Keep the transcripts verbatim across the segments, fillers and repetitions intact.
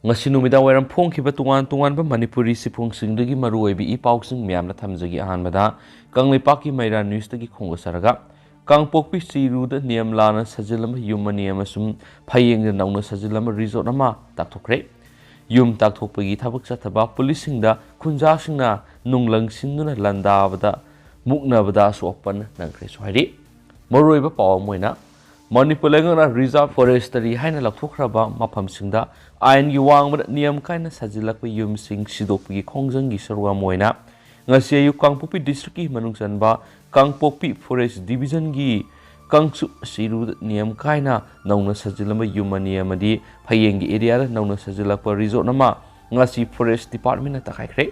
ꯉꯁꯤ ꯅꯨꯃꯤꯗꯥꯡ ꯋꯥꯏꯔꯝ ꯐꯣꯡꯈꯤꯕ ꯇꯣꯉꯥꯟ ꯇꯣꯉꯥꯟꯕ ꯃꯅꯤꯄꯨꯔꯤ ꯁꯤꯐꯣꯡꯁꯤꯡꯗꯒꯤ ꯃꯔꯨꯑꯣꯏꯕ ꯏ ꯄꯥꯎꯁꯤꯡ ꯃꯌꯥꯝꯅ ꯊꯝꯖꯒꯦ꯫ ꯑꯍꯥꯟꯕꯗ ꯀꯪꯂꯩꯄꯥꯛꯀꯤ ꯃꯩꯔꯥ ꯅ꯭ꯌꯨꯁꯇꯒꯤ ꯈꯣꯡꯗꯣꯛꯆꯔꯒ, ꯀꯥꯡꯄꯣꯛꯄꯤ ꯆꯤꯔꯨꯗ ꯅꯤꯌꯝ ꯂꯥꯟꯅ ꯁꯥꯖꯤꯜꯂꯝꯕ ꯌꯨꯝ ꯑꯅꯤ ꯑꯃꯁꯨꯡ ꯐꯌꯦꯡꯗ ꯅꯧꯅ ꯁꯥꯖꯤꯜꯂꯝꯕ ꯔꯤꯖꯣꯔꯠ ꯑꯃ ꯇꯥꯛꯊꯣꯛꯈ꯭ꯔꯦ꯫ ꯌꯨꯝ ꯇꯥꯛꯊꯣꯛꯄꯒꯤ ꯊꯕꯛ ꯆꯠꯊꯕ ꯄꯨꯂꯤꯁꯁꯤꯡꯗ ꯈꯨꯟꯖꯥꯁꯤꯡꯅ ꯅꯨꯡ ꯂꯪꯁꯤꯟꯗꯨꯅ ꯂꯥꯟꯗꯥꯕꯗ ꯃꯨꯛꯅꯕꯗ ꯑꯁꯣꯛ ꯑꯄꯟ ꯅꯪꯈ꯭ꯔꯦꯁꯨ ꯍꯥꯏꯔꯤ꯫ ꯃꯔꯨꯑꯣꯏꯕ ꯄꯥꯎ ꯑꯃ ꯑꯣꯏꯅ, ꯃꯅꯤꯄꯨꯔ ꯂꯩꯉꯥꯛꯅ ꯔꯤꯖꯥꯔꯚ ꯐꯣꯔꯦꯁꯇꯔꯤ ꯍꯥꯏꯅ ꯂꯥꯎꯊꯣꯛꯈ꯭ꯔꯕ ꯃꯐꯝꯁꯤꯡꯗ ꯑꯥꯏꯟꯒꯤ ꯋꯥꯡꯃꯗ ꯅꯤꯌꯝ ꯀꯥꯏꯅ ꯁꯥꯖꯤꯜꯂꯛꯄ ꯌꯨꯝꯁꯤꯡ ꯁꯤꯗꯣꯛꯄꯒꯤ ꯈꯣꯡꯖꯪꯒꯤ ꯁꯔꯨꯛ ꯑꯃ ꯑꯣꯏꯅ ꯉꯁꯤ ꯑꯌꯨꯛ ꯀꯥꯡꯄꯣꯛꯄꯤ ꯗꯤꯁꯇ꯭ꯔꯤꯛꯀꯤ ꯃꯅꯨꯡ ꯆꯟꯕ ꯀꯥꯡꯄꯣꯛꯄꯤ ꯐꯣꯔꯦꯁ ꯗꯤꯕꯤꯖꯟꯒꯤ ꯀꯥꯡꯆꯨꯞ ꯆꯤꯔꯨꯗ ꯅꯤꯌꯝ ꯀꯥꯏꯅ ꯅꯧꯅ ꯁꯥꯖꯤꯜꯂꯝꯕ ꯌꯨꯝ ꯑꯅꯤ ꯑꯃꯗꯤ ꯐꯌꯦꯡꯒꯤ ꯑꯦꯔꯤꯌꯥꯗ ꯅꯧꯅ ꯁꯥꯖꯤꯜꯂꯛꯄ ꯔꯤꯖꯣꯔꯠ ꯑꯃ ꯉꯁꯤ ꯐꯣꯔꯦꯁ ꯗꯤꯄꯥꯔꯠꯃꯦꯟꯅ ꯇꯛꯈꯥꯏꯈ꯭ꯔꯦ꯫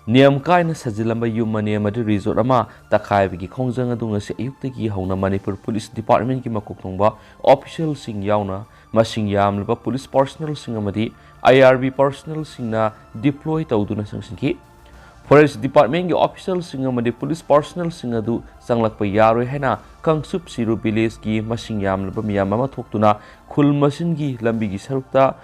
ꯅꯤꯌꯝ ꯀꯥꯏꯅ ꯁꯥꯖꯤꯜꯂꯝꯕ ꯌꯨꯝ ꯑꯅꯤ ꯑꯃꯗꯤ ꯔꯤꯖꯣꯔꯠ ꯑꯃ ꯇꯛꯈꯥꯏꯕꯒꯤ ꯈꯣꯡꯖꯪ ꯑꯗꯨ ꯉꯁꯤ ꯑꯌꯨꯛꯇꯒꯤ ꯍꯧꯅ ꯃꯅꯤꯄꯨꯔ ꯄꯨꯂꯤꯁ ꯗꯤꯄꯥꯔꯠꯃꯦꯟꯒꯤ ꯃꯀꯣꯛ ꯊꯣꯡꯕ ꯑꯣꯐꯤꯁꯤꯌꯦꯜꯁꯤꯡ ꯌꯥꯎꯅ ꯃꯁꯤꯡ ꯌꯥꯝꯂꯕ ꯄꯨꯂꯤꯁ ꯄꯥꯔꯁꯣꯅꯦꯜꯁꯤꯡ ꯑꯃꯗꯤ ꯑꯥꯏ ꯑꯥꯔ ꯕꯤ ꯄꯥꯔꯁꯣꯅꯦꯜꯁꯤꯡꯅ ꯗꯤꯄ꯭ꯂꯣꯏ ꯇꯧꯗꯨꯅ ꯆꯪꯁꯤꯟꯈꯤ꯫ ꯐꯣꯔꯦꯁ ꯗꯤꯄꯥꯔꯠꯃꯦꯟꯒꯤ ꯑꯣꯐꯤꯁꯤꯌꯦꯜꯁꯤꯡ ꯑꯃꯗꯤ ꯄꯨꯂꯤꯁ ꯄꯥꯔꯁꯣꯅꯦꯜꯁꯤꯡ ꯑꯗꯨ ꯆꯪꯂꯛꯄ ꯌꯥꯔꯣꯏ ꯍꯥꯏꯅ ꯀꯥꯡꯆꯨꯞ ꯆꯤꯔꯨ ꯚꯤꯂꯦꯖꯀꯤ ꯃꯁꯤꯡ ꯌꯥꯝꯂꯕ ꯃꯤꯌꯥꯝ ꯑꯃ ꯊꯣꯛꯇꯨꯅ ꯈꯨꯜ ꯃꯁꯤꯟꯒꯤ ꯂꯝꯕꯤꯒꯤ ꯁꯔꯨꯛꯇ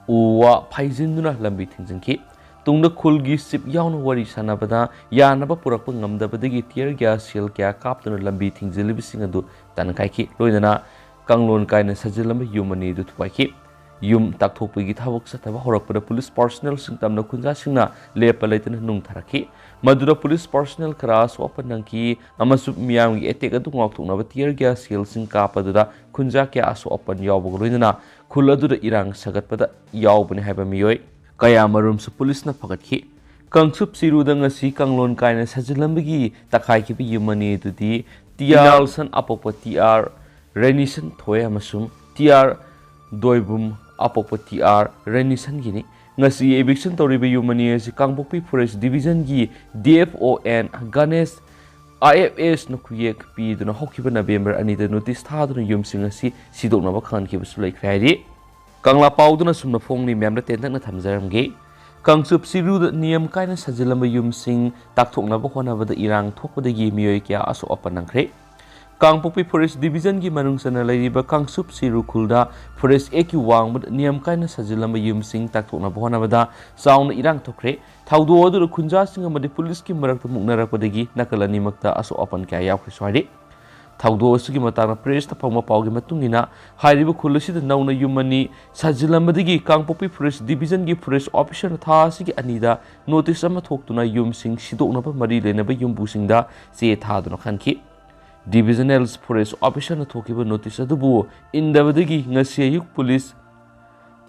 ꯎ ꯋꯥ ꯐꯩꯖꯤꯟꯗꯨꯅ ꯂꯝꯕꯤ ꯊꯤꯡꯖꯤꯟꯈꯤ꯫ ꯇꯨꯡꯗ ꯈꯨꯜꯒꯤ ꯆꯤꯞ ꯌꯥꯎꯅ ꯋꯥꯔꯤ ꯁꯥꯟꯅꯕꯗ ꯌꯥꯅꯕ ꯄꯨꯔꯛꯄ ꯉꯝꯗꯕꯗꯒꯤ ꯇꯤꯌꯔ ꯒ꯭ꯌꯥꯁ ꯁꯦꯜ ꯀꯌꯥ ꯀꯥꯞꯇꯨꯅ ꯂꯝꯕꯤ ꯊꯤꯡꯖꯤꯜꯂꯤꯕꯁꯤꯡ ꯑꯗꯨ ꯇꯥꯟꯈꯥꯏꯈꯤ꯫ ꯂꯣꯏꯅꯅ ꯀꯥꯡꯂꯣꯟ ꯀꯥꯏꯅ ꯁꯥꯖꯤꯜꯂꯝꯕ ꯌꯨꯝ ꯑꯅꯤ ꯑꯗꯨ ꯊꯨꯒꯥꯏꯈꯤ꯫ ꯌꯨꯝ ꯇꯥꯛꯊꯣꯛꯄꯒꯤ ꯊꯕꯛ ꯆꯠꯊꯕ ꯍꯧꯔꯛꯄꯗ ꯄꯨꯂꯤꯁ ꯄꯥꯔꯁꯣꯅꯦꯜꯁꯤꯡ ꯇꯝꯅ ꯈꯨꯟꯖꯥꯁꯤꯡꯅ ꯂꯦꯞꯄ ꯂꯩꯇꯅ ꯅꯨꯡꯊꯔꯛꯈꯤ꯫ ꯃꯗꯨꯗ ꯄꯨꯂꯤꯁ ꯄꯥꯔꯁꯣꯅꯦꯜ ꯈꯔ ꯑꯁꯣꯛ ꯑꯄꯟ ꯅꯪꯈꯤ ꯑꯃꯁꯨꯡ ꯃꯤꯌꯥꯝꯒꯤ ꯑꯦꯇꯦꯛ ꯑꯗꯨ ꯉꯥꯛꯊꯣꯛꯅꯕ ꯇꯤꯌꯔ ꯒ꯭ꯌꯥꯁ ꯁꯦꯜꯁꯤꯡ ꯀꯥꯞꯄꯗꯨꯗ ꯈꯨꯟꯖꯥ ꯀꯌꯥ ꯑꯁꯣꯛ ꯑꯄꯟ ꯌꯥꯎꯕꯒ ꯂꯣꯏꯅꯅ ꯈꯨꯜ ꯑꯗꯨꯗ ꯏꯔꯥꯡ ꯁꯥꯒꯠꯄꯗ ꯌꯥꯎꯕꯅꯤ ꯍꯥꯏꯕ ꯃꯤꯑꯣꯏ ꯀꯌꯥꯃꯔꯨꯝꯁꯨ ꯄꯨꯂꯤꯁꯅ ꯐꯒꯠꯈꯤ꯫ ꯀꯥꯡꯆꯨꯞ ꯆꯤꯔꯨꯗ ꯉꯁꯤ ꯀꯥꯡꯂꯣꯟ ꯀꯥꯏꯅ ꯁꯥꯖꯤꯜꯂꯝꯕꯒꯤ ꯇꯛꯈꯥꯏꯈꯤꯕ ꯌꯨꯝ ꯑꯅꯤ ꯑꯗꯨꯗꯤ ꯇꯤ ꯑꯥꯔ ꯅꯦꯜꯁꯟ ꯑꯄꯣꯛꯄ ꯇꯤ ꯑꯥꯔ ꯔꯦꯅꯤꯁꯟ ꯊꯣꯏ ꯑꯃꯁꯨꯡ ꯇꯤ ꯑꯥꯔ ꯗꯣꯏꯕꯨꯝ ꯑꯄꯣꯛꯄ ꯇꯤ ꯑꯥꯔ ꯔꯦꯅꯤꯁꯟꯒꯤꯅꯤ꯫ ꯉꯁꯤ ꯏꯚꯤꯛꯁꯟ ꯇꯧꯔꯤꯕ ꯌꯨꯝ ꯑꯅꯤ ꯑꯁꯤ ꯀꯥꯡꯄꯣꯛꯄꯤ ꯐꯣꯔꯦꯁ ꯗꯤꯕꯤꯖꯟꯒꯤ D F O N Ganesh I F ꯑꯦꯁꯅ ꯈꯨꯌꯦꯛ ꯄꯤꯗꯨꯅ ꯍꯧꯈꯤꯕ ꯅꯕꯦꯝꯕꯔ ꯑꯅꯤꯗ ꯅꯣꯇꯤꯁ ꯊꯥꯗꯨꯅ ꯌꯨꯝꯁꯤꯡ ꯑꯁꯤ ꯁꯤꯗꯣꯛꯅꯕ ꯈꯪꯍꯟꯈꯤꯕꯁꯨ ꯂꯩꯈ꯭ꯔꯦ ꯍꯥꯏꯔꯤ꯫ ꯀꯪꯂꯥ ꯄꯥꯎꯗꯨꯅ ꯁꯨꯝꯅ ꯐꯣꯡꯂꯤ꯫ ꯃꯌꯥꯝꯗ ꯇꯦꯟꯇꯛꯅ ꯊꯝꯖꯔꯝꯒꯦ꯫ ꯀꯥꯡꯆꯨꯞ ꯆꯤꯔꯨꯗ ꯅꯤꯌꯝ ꯀꯥꯏꯅ ꯁꯥꯖꯤꯜꯂꯝꯕ ꯌꯨꯝꯁꯤꯡ ꯇꯥꯛꯊꯣꯛꯅꯕ ꯍꯣꯠꯅꯕꯗ ꯏꯔꯥꯡ ꯊꯣꯛꯄꯗꯒꯤ ꯃꯤꯑꯣꯏ ꯀꯌꯥ ꯑꯁꯣꯛ ꯑꯄꯟ ꯅꯪꯈ꯭ꯔꯦ꯫ ꯀꯥꯡꯄꯣꯛꯄꯤ ꯐꯣꯔꯦꯁ ꯗꯤꯕꯤꯖꯟꯒꯤ ꯃꯅꯨꯡ ꯆꯟꯅ ꯂꯩꯔꯤꯕ ꯀꯥꯡꯆꯨꯞ ꯁꯤꯔꯨ ꯈꯨꯜꯗ ꯐꯣꯔꯦꯁ ꯑꯦꯛꯀꯤ ꯋꯥꯡꯃꯗ ꯅꯤꯌꯝ ꯀꯥꯏꯅ ꯁꯥꯖꯤꯜꯂꯝꯕ ꯌꯨꯝꯁꯤꯡ ꯇꯥꯛꯊꯣꯛꯅꯕ ꯍꯣꯠꯅꯕꯗ ꯆꯥꯎꯅ ꯏꯔꯥꯡ ꯊꯣꯛꯈ꯭ꯔꯦ꯫ ꯊꯧꯗꯣꯛ ꯑꯗꯨꯗ ꯈꯨꯟꯖꯥꯁꯤꯡ ꯑꯃꯗꯤ ꯄꯨꯂꯤꯁꯀꯤ ꯃꯔꯛꯇ ꯃꯨꯛꯅꯔꯛꯄꯗꯁꯨ ꯅꯥꯀꯜ ꯑꯅꯤꯃꯛꯇ ꯑꯁꯣꯛ ꯑꯄꯟ ꯀꯌꯥ ꯌꯥꯎꯈ꯭ꯔꯦꯁꯨ ꯍꯥꯏꯔꯤ꯫ ꯊꯧꯗꯣꯛ ꯑꯁꯤꯒꯤ ꯃꯇꯥꯡꯗ ꯄ꯭ꯔꯦꯁꯇ ꯐꯪꯕ ꯄꯥꯎꯒꯤ ꯃꯇꯨꯡ ꯏꯟꯅ, ꯍꯥꯏꯔꯤꯕ ꯈꯨꯜ ꯑꯁꯤꯗ ꯅꯧꯅ ꯌꯨꯝ ꯑꯅꯤ ꯁꯥꯖꯤꯜꯂꯝꯕꯗꯒꯤ ꯀꯥꯡꯄꯣꯛꯄꯤ ꯐꯣꯔꯦꯁ ꯗꯤꯕꯤꯖꯟꯒꯤ ꯐꯣꯔꯦꯁ ꯑꯣꯐꯤꯁꯔꯅ ꯊꯥ ꯑꯁꯤꯒꯤ ꯑꯅꯤꯗ ꯅꯣꯇꯤꯁ ꯑꯃ ꯊꯣꯛꯇꯨꯅ ꯌꯨꯝꯁꯤꯡ ꯁꯤꯗꯣꯛꯅꯕ ꯃꯔꯤ ꯂꯩꯅꯕ ꯌꯨꯝꯕꯨꯁꯤꯡꯗ ꯆꯦ ꯊꯥꯗꯨꯅ ꯈꯟꯈꯤ꯫ ꯗꯤꯕꯤꯖꯅꯦꯜ ꯐꯣꯔꯦꯁ ꯑꯣꯐꯤꯁꯔꯅ ꯊꯣꯛꯈꯤꯕ ꯅꯣꯇꯤꯁ ꯑꯗꯨꯕꯨ ꯏꯟꯗꯕꯗꯒꯤ ꯉꯁꯤ ꯑꯌꯨꯛ ꯄꯨꯂꯤꯁ,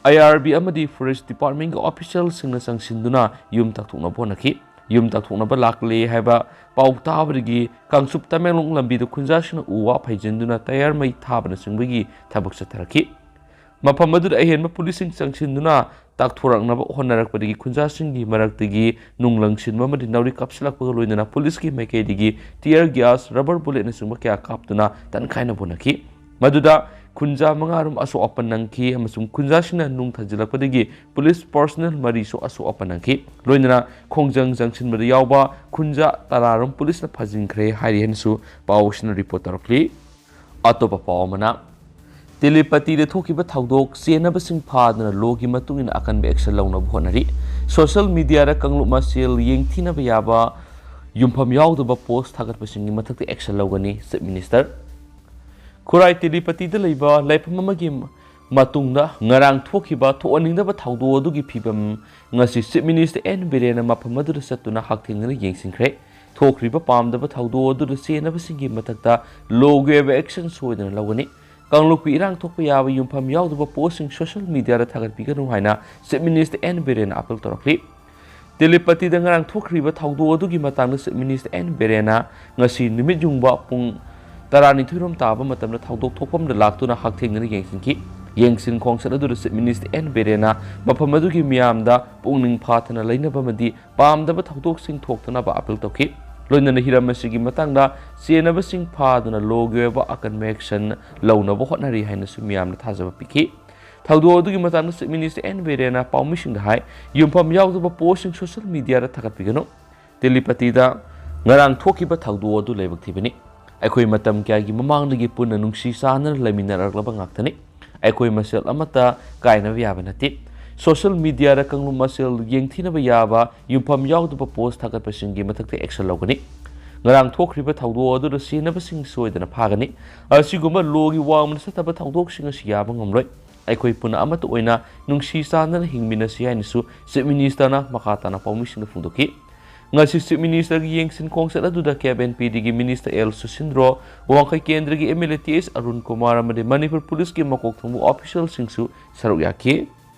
ꯑꯥꯏ ꯑꯥꯔ ꯕꯤ ꯑꯃꯗꯤ ꯐꯣꯔꯦꯁ ꯗꯤꯄꯥꯔꯠꯃꯦꯟꯒꯤ ꯑꯣꯐꯤꯁꯤꯌꯦꯜꯁꯤꯡꯅ ꯆꯪꯁꯤꯟꯗꯨꯅ ꯌꯨꯝ ꯇꯥꯛꯊꯣꯛꯅꯕ ꯍꯣꯠꯅꯈꯤ꯫ ꯌꯨꯝ ꯇꯥꯛꯊꯣꯛꯅꯕ ꯂꯥꯛꯂꯦ ꯍꯥꯏꯕ ꯄꯥꯎ ꯇꯥꯕꯗꯒꯤ ꯀꯥꯡꯆꯨꯞ ꯇꯃꯦꯡꯂꯣꯡ ꯂꯝꯕꯤꯗ ꯈꯨꯟꯖꯥꯁꯤꯡꯅ ꯎ ꯋꯥ ꯐꯩꯖꯤꯟꯗꯨꯅ ꯇꯌꯥꯔ ꯃꯩ ꯊꯥꯕꯅꯆꯤꯡꯕꯒꯤ ꯊꯕꯛ ꯆꯠꯊꯔꯛꯈꯤ꯫ ꯃꯐꯝ ꯑꯗꯨꯗ ꯑꯍꯦꯟꯕ ꯄꯨꯂꯤꯁꯁꯤꯡ ꯆꯪꯁꯤꯟꯗꯨꯅ ꯇꯥꯛꯊꯣꯔꯛꯅꯕ ꯍꯣꯠꯅꯔꯛꯄꯗꯒꯤ ꯈꯨꯟꯖꯥꯁꯤꯡꯒꯤ ꯃꯔꯛꯇꯒꯤ ꯅꯨꯡ ꯂꯪꯁꯤꯟꯕ ꯑꯃꯗꯤ ꯅꯥꯎꯔꯤ ꯀꯥꯞꯁꯤꯜꯂꯛꯄꯒ ꯂꯣꯏꯅꯅ ꯄꯨꯂꯤꯁꯀꯤ ꯃꯥꯏꯀꯩꯗꯒꯤ tear gas, rubber bulletꯅꯆꯤꯡꯕ ꯀꯌꯥ ꯀꯥꯞꯇꯨꯅ ꯇꯟꯈꯥꯏꯅꯕ ꯍꯣꯠꯅꯈꯤ꯫ ꯃꯗꯨꯗ ꯈꯨꯟꯖꯥ ꯃꯉꯥꯔꯣꯝ ꯑꯁꯣꯛ ꯑꯄꯟ ꯅꯪꯈꯤ ꯑꯃꯁꯨꯡ ꯈꯨꯟꯖꯥꯁꯤꯡꯅ ꯅꯨꯡ ꯊꯥꯖꯤꯜꯂꯛꯄꯗꯒꯤ ꯄꯨꯂꯤꯁ personnel ꯃꯔꯤꯁꯨ ꯑꯁꯣꯛ ꯑꯄꯟ ꯅꯪꯈꯤ꯫ ꯂꯣꯏꯅꯅ ꯈꯣꯡꯖꯪ ꯆꯪꯁꯤꯟꯕꯗ ꯌꯥꯎꯕ ꯈꯨꯟꯖꯥ ꯇꯔꯥꯔꯣꯝ ꯄꯨꯂꯤꯁꯅ ꯐꯥꯖꯤꯟꯈ꯭ꯔꯦ ꯍꯥꯏꯔꯤ ꯍꯥꯏꯅꯁꯨ ꯄꯥꯎꯁꯤꯅ ꯔꯤꯄꯣꯔꯠ ꯇꯧꯔꯛꯂꯤ꯫ ꯑꯇꯣꯞꯄ ꯄꯥꯎ ꯑꯃꯅ, ꯇꯦꯂꯤꯄꯇꯤꯗ ꯊꯣꯛꯈꯤꯕ ꯊꯧꯗꯣꯛ, ꯆꯦꯟꯅꯕꯁꯤꯡ ꯐꯥꯗꯨꯅ ꯂꯣꯒꯤ ꯃꯇꯨꯡ ꯏꯟꯅ ꯑꯀꯟꯕ action ꯂꯧꯅꯕ ꯍꯣꯠꯅꯔꯤ꯫ ꯁꯣꯁꯤꯌꯦꯜ ꯃꯤꯗꯤꯌꯥꯗ ꯀꯥꯡꯂꯨꯞ ꯃꯁꯦꯜ ꯌꯦꯡꯊꯤꯅꯕ ꯌꯥꯕ ꯌꯨꯝꯐꯝ ꯌꯥꯎꯗꯕ ꯄꯣꯁ ꯊꯥꯒꯠꯄꯁꯤꯡꯒꯤ ꯃꯊꯛꯇ action ꯂꯧꯒꯅꯤ, ꯆꯤꯐ ꯃꯤꯅꯤꯁꯇꯔ꯫ ꯈꯨꯔꯥꯏ ꯇꯦꯂꯤꯄꯇꯤꯗ ꯂꯩꯕ ꯂꯩꯐꯝ ꯑꯃꯒꯤ ꯃꯇꯨꯡꯗ ꯉꯔꯥꯡ ꯊꯣꯛꯈꯤꯕ ꯊꯣꯛꯍꯟꯅꯤꯡꯗꯕ ꯊꯧꯗꯣꯛ ꯑꯗꯨꯒꯤ ꯐꯤꯕꯝ ꯉꯁꯤ ꯆꯤꯐ ꯃꯤꯅꯤꯁꯇꯔ ꯑꯦꯟ ꯕꯤꯔꯦꯟꯅ ꯃꯐꯝ ꯑꯗꯨꯗ ꯆꯠꯇꯨꯅ ꯍꯛꯊꯦꯡꯅꯅ ꯌꯦꯡꯁꯤꯟꯈ꯭ꯔꯦ꯫ ꯊꯣꯛꯈ꯭ꯔꯤꯕ ꯄꯥꯝꯗꯕ ꯊꯧꯗꯣꯛ ꯑꯗꯨꯗ ꯆꯦꯟꯅꯕꯁꯤꯡꯒꯤ ꯃꯊꯛꯇ ꯂꯣꯒꯤ ꯑꯣꯏꯕ action ꯁꯣꯏꯗꯅ ꯂꯧꯒꯅꯤ꯫ ꯀꯥꯡꯂꯨꯞꯀꯤ ꯏꯔꯥꯡ ꯊꯣꯛꯄ ꯌꯥꯕ ꯌꯨꯝꯐꯝ ꯌꯥꯎꯗꯕ ꯄꯣꯁꯁꯤꯡ ꯁꯣꯁꯤꯌꯦꯜ ꯃꯤꯗꯤꯌꯥꯗ ꯊꯥꯒꯠꯄꯤꯒꯅꯨ ꯍꯥꯏꯅ ꯆꯤꯐ ꯃꯤꯅꯤꯁꯇꯔ ꯑꯦꯟ ꯕꯤꯔꯦꯟꯅ ꯑꯥꯄꯤꯜ ꯇꯧꯔꯛꯂꯤ꯫ ꯇꯦꯂꯤꯄꯇꯤꯗ ꯉꯔꯥꯡ ꯊꯣꯛꯈ꯭ꯔꯤꯕ ꯊꯧꯗꯣꯛ ꯑꯗꯨꯒꯤ ꯃꯇꯥꯡꯗ ꯆꯤꯐ ꯃꯤꯅꯤꯁꯇꯔ ꯑꯦꯟ ꯕꯤꯔꯦꯟꯅ ꯉꯁꯤ ꯅꯨꯃꯤꯠ ꯌꯨꯡꯕ ꯄꯨꯡ ꯇꯔꯥꯅꯤꯊꯣꯏ ꯔꯣꯝ ꯇꯥꯕ ꯃꯇꯝꯗ ꯊꯧꯗꯣꯛ ꯊꯣꯛꯐꯝꯗ ꯂꯥꯛꯇꯨꯅ ꯍꯛꯊꯦꯡꯅꯅ ꯌꯦꯡꯁꯤꯟꯈꯤ꯫ ꯌꯦꯡꯁꯤꯟ ꯈꯣꯡꯁꯠ ꯑꯗꯨꯗ ꯆꯤꯐ ꯃꯤꯅꯤꯁꯇꯔ ꯑꯦꯟ ꯕꯤꯔꯦꯟꯅ ꯃꯐꯝ ꯑꯗꯨꯒꯤ ꯃꯤꯌꯥꯝꯗ ꯄꯨꯛꯅꯤꯡ ꯐꯥꯊꯅ ꯂꯩꯅꯕ ꯑꯃꯗꯤ ꯄꯥꯝꯗꯕ ꯊꯧꯗꯣꯛꯁꯤꯡ ꯊꯣꯛꯇꯅꯕ ꯑꯥꯄꯤꯜ ꯇꯧꯈꯤ꯫ ꯂꯣꯏꯅꯅ ꯍꯤꯔꯝ ꯑꯁꯤꯒꯤ ꯃꯇꯥꯡꯗ ꯆꯦꯟꯅꯕꯁꯤꯡ ꯐꯥꯗꯨꯅ ꯂꯣꯒꯤ ꯑꯣꯏꯕ ꯑꯀꯟꯕ action ꯂꯧꯅꯕ ꯍꯣꯠꯅꯔꯤ ꯍꯥꯏꯅꯁꯨ ꯃꯤꯌꯥꯝꯅ ꯊꯥꯖꯕ ꯄꯤꯈꯤ꯫ ꯊꯧꯗꯣꯛ ꯑꯗꯨꯒꯤ ꯃꯇꯥꯡꯗ ꯆꯤꯐ ꯃꯤꯅꯤꯁꯇꯔ ꯑꯦꯟ ꯕꯤꯔꯦꯟꯅ ꯄꯥꯎꯃꯤꯁꯤꯡꯗ ꯍꯥꯏ, ꯌꯨꯝꯐꯝ ꯌꯥꯎꯗꯕ ꯄꯣꯁꯁꯤꯡ ꯁꯣꯁꯤꯌꯦꯜ ꯃꯤꯗꯤꯌꯥꯗ ꯊꯥꯒꯠꯄꯤꯒꯅꯨ꯫ ꯇꯦꯂꯤꯄꯇꯤꯗ ꯉꯔꯥꯡ ꯊꯣꯛꯈꯤꯕ ꯊꯧꯗꯣꯛ ꯑꯗꯨ ꯂꯥꯏꯕꯛ ꯊꯤꯕꯅꯤ꯫ ꯑꯩꯈꯣꯏ ꯃꯇꯝ ꯀꯌꯥꯒꯤ ꯃꯃꯥꯡꯗꯒꯤ ꯄꯨꯟꯅ ꯅꯨꯡꯁꯤ ꯆꯥꯟꯅꯅ ꯂꯩꯃꯤꯟꯅꯔꯛꯂꯕ ꯉꯥꯛꯇꯅꯤ꯫ ꯑꯩꯈꯣꯏ ꯃꯁꯦꯜ ꯑꯃꯠꯇ ꯀꯥꯏꯅꯕ ꯌꯥꯕ ꯅꯠꯇꯦ꯫ ꯁꯣꯁꯤꯌꯦꯜ ꯃꯤꯗꯤꯌꯥꯗ ꯀꯥꯡꯂꯨꯞ ꯃꯁꯦꯜ ꯌꯦꯡꯊꯤꯅꯕ ꯌꯥꯕ ꯌꯨꯝꯐꯝ ꯌꯥꯎꯗꯕ ꯄꯣꯁ ꯊꯥꯒꯠꯄꯁꯤꯡꯒꯤ ꯃꯊꯛꯇ ꯑꯦꯛꯁꯟ ꯂꯧꯒꯅꯤ꯫ ꯉꯔꯥꯡ ꯊꯣꯛꯈ꯭ꯔꯤꯕ ꯊꯧꯗꯣꯛ ꯑꯗꯨꯗ ꯁꯤꯖꯤꯟꯅꯕꯁꯤꯡ ꯁꯣꯏꯗꯅ ꯐꯥꯒꯅꯤ꯫ ꯑꯁꯤꯒꯨꯝꯕ ꯂꯣꯒꯤ ꯋꯥꯡꯃꯅ ꯆꯠꯇꯕ ꯊꯧꯗꯣꯛꯁꯤꯡ ꯑꯁꯤ ꯌꯥꯕ ꯉꯝꯂꯣꯏ꯫ ꯑꯩꯈꯣꯏ ꯄꯨꯟꯅ ꯑꯃꯠꯇ ꯑꯣꯏꯅ ꯅꯨꯡꯁꯤ ꯆꯥꯟꯅꯅ ꯍꯤꯡꯃꯤꯟꯅꯁꯤ ꯍꯥꯏꯅꯁꯨ ꯆꯤꯐ ꯃꯤꯅꯤꯁꯇꯔꯅ ꯃꯈꯥ ꯇꯥꯅ ꯄꯥꯎꯃꯤꯁꯤꯡꯗ ꯐꯣꯡꯗꯣꯛꯈꯤ꯫ ꯉꯁꯤ ꯆꯤꯐ ꯃꯤꯅꯤꯁꯇꯔꯒꯤ ꯌꯦꯡꯁꯤꯟ ꯈꯣꯡꯆꯠ ꯑꯗꯨꯗ ꯀꯦꯞ ꯑꯦꯟ ꯄꯤ ꯗꯤꯒꯤ ꯃꯤꯅꯤꯁꯇꯔ ꯑꯦꯜ ꯁꯨꯁꯤꯟꯗ꯭ꯔꯣ, ꯋꯥꯡꯈꯩ ꯀꯦꯟꯗ꯭ꯔꯒꯤ ꯑꯦꯝ ꯑꯦꯜ ꯑꯦ ꯇꯤ ꯑꯦꯁ ꯑꯔꯨꯟ ꯀꯨꯃꯥꯔ ꯑꯃꯗꯤ ꯃꯅꯤꯄꯨꯔ ꯄꯨꯂꯤꯁꯀꯤ ꯃꯀꯣꯛ ꯊꯣꯡꯕ ꯑꯣꯐꯤꯁꯤꯌꯦꯜꯁꯤꯡꯁꯨ ꯁꯔꯨꯛ ꯌꯥꯈꯤ꯫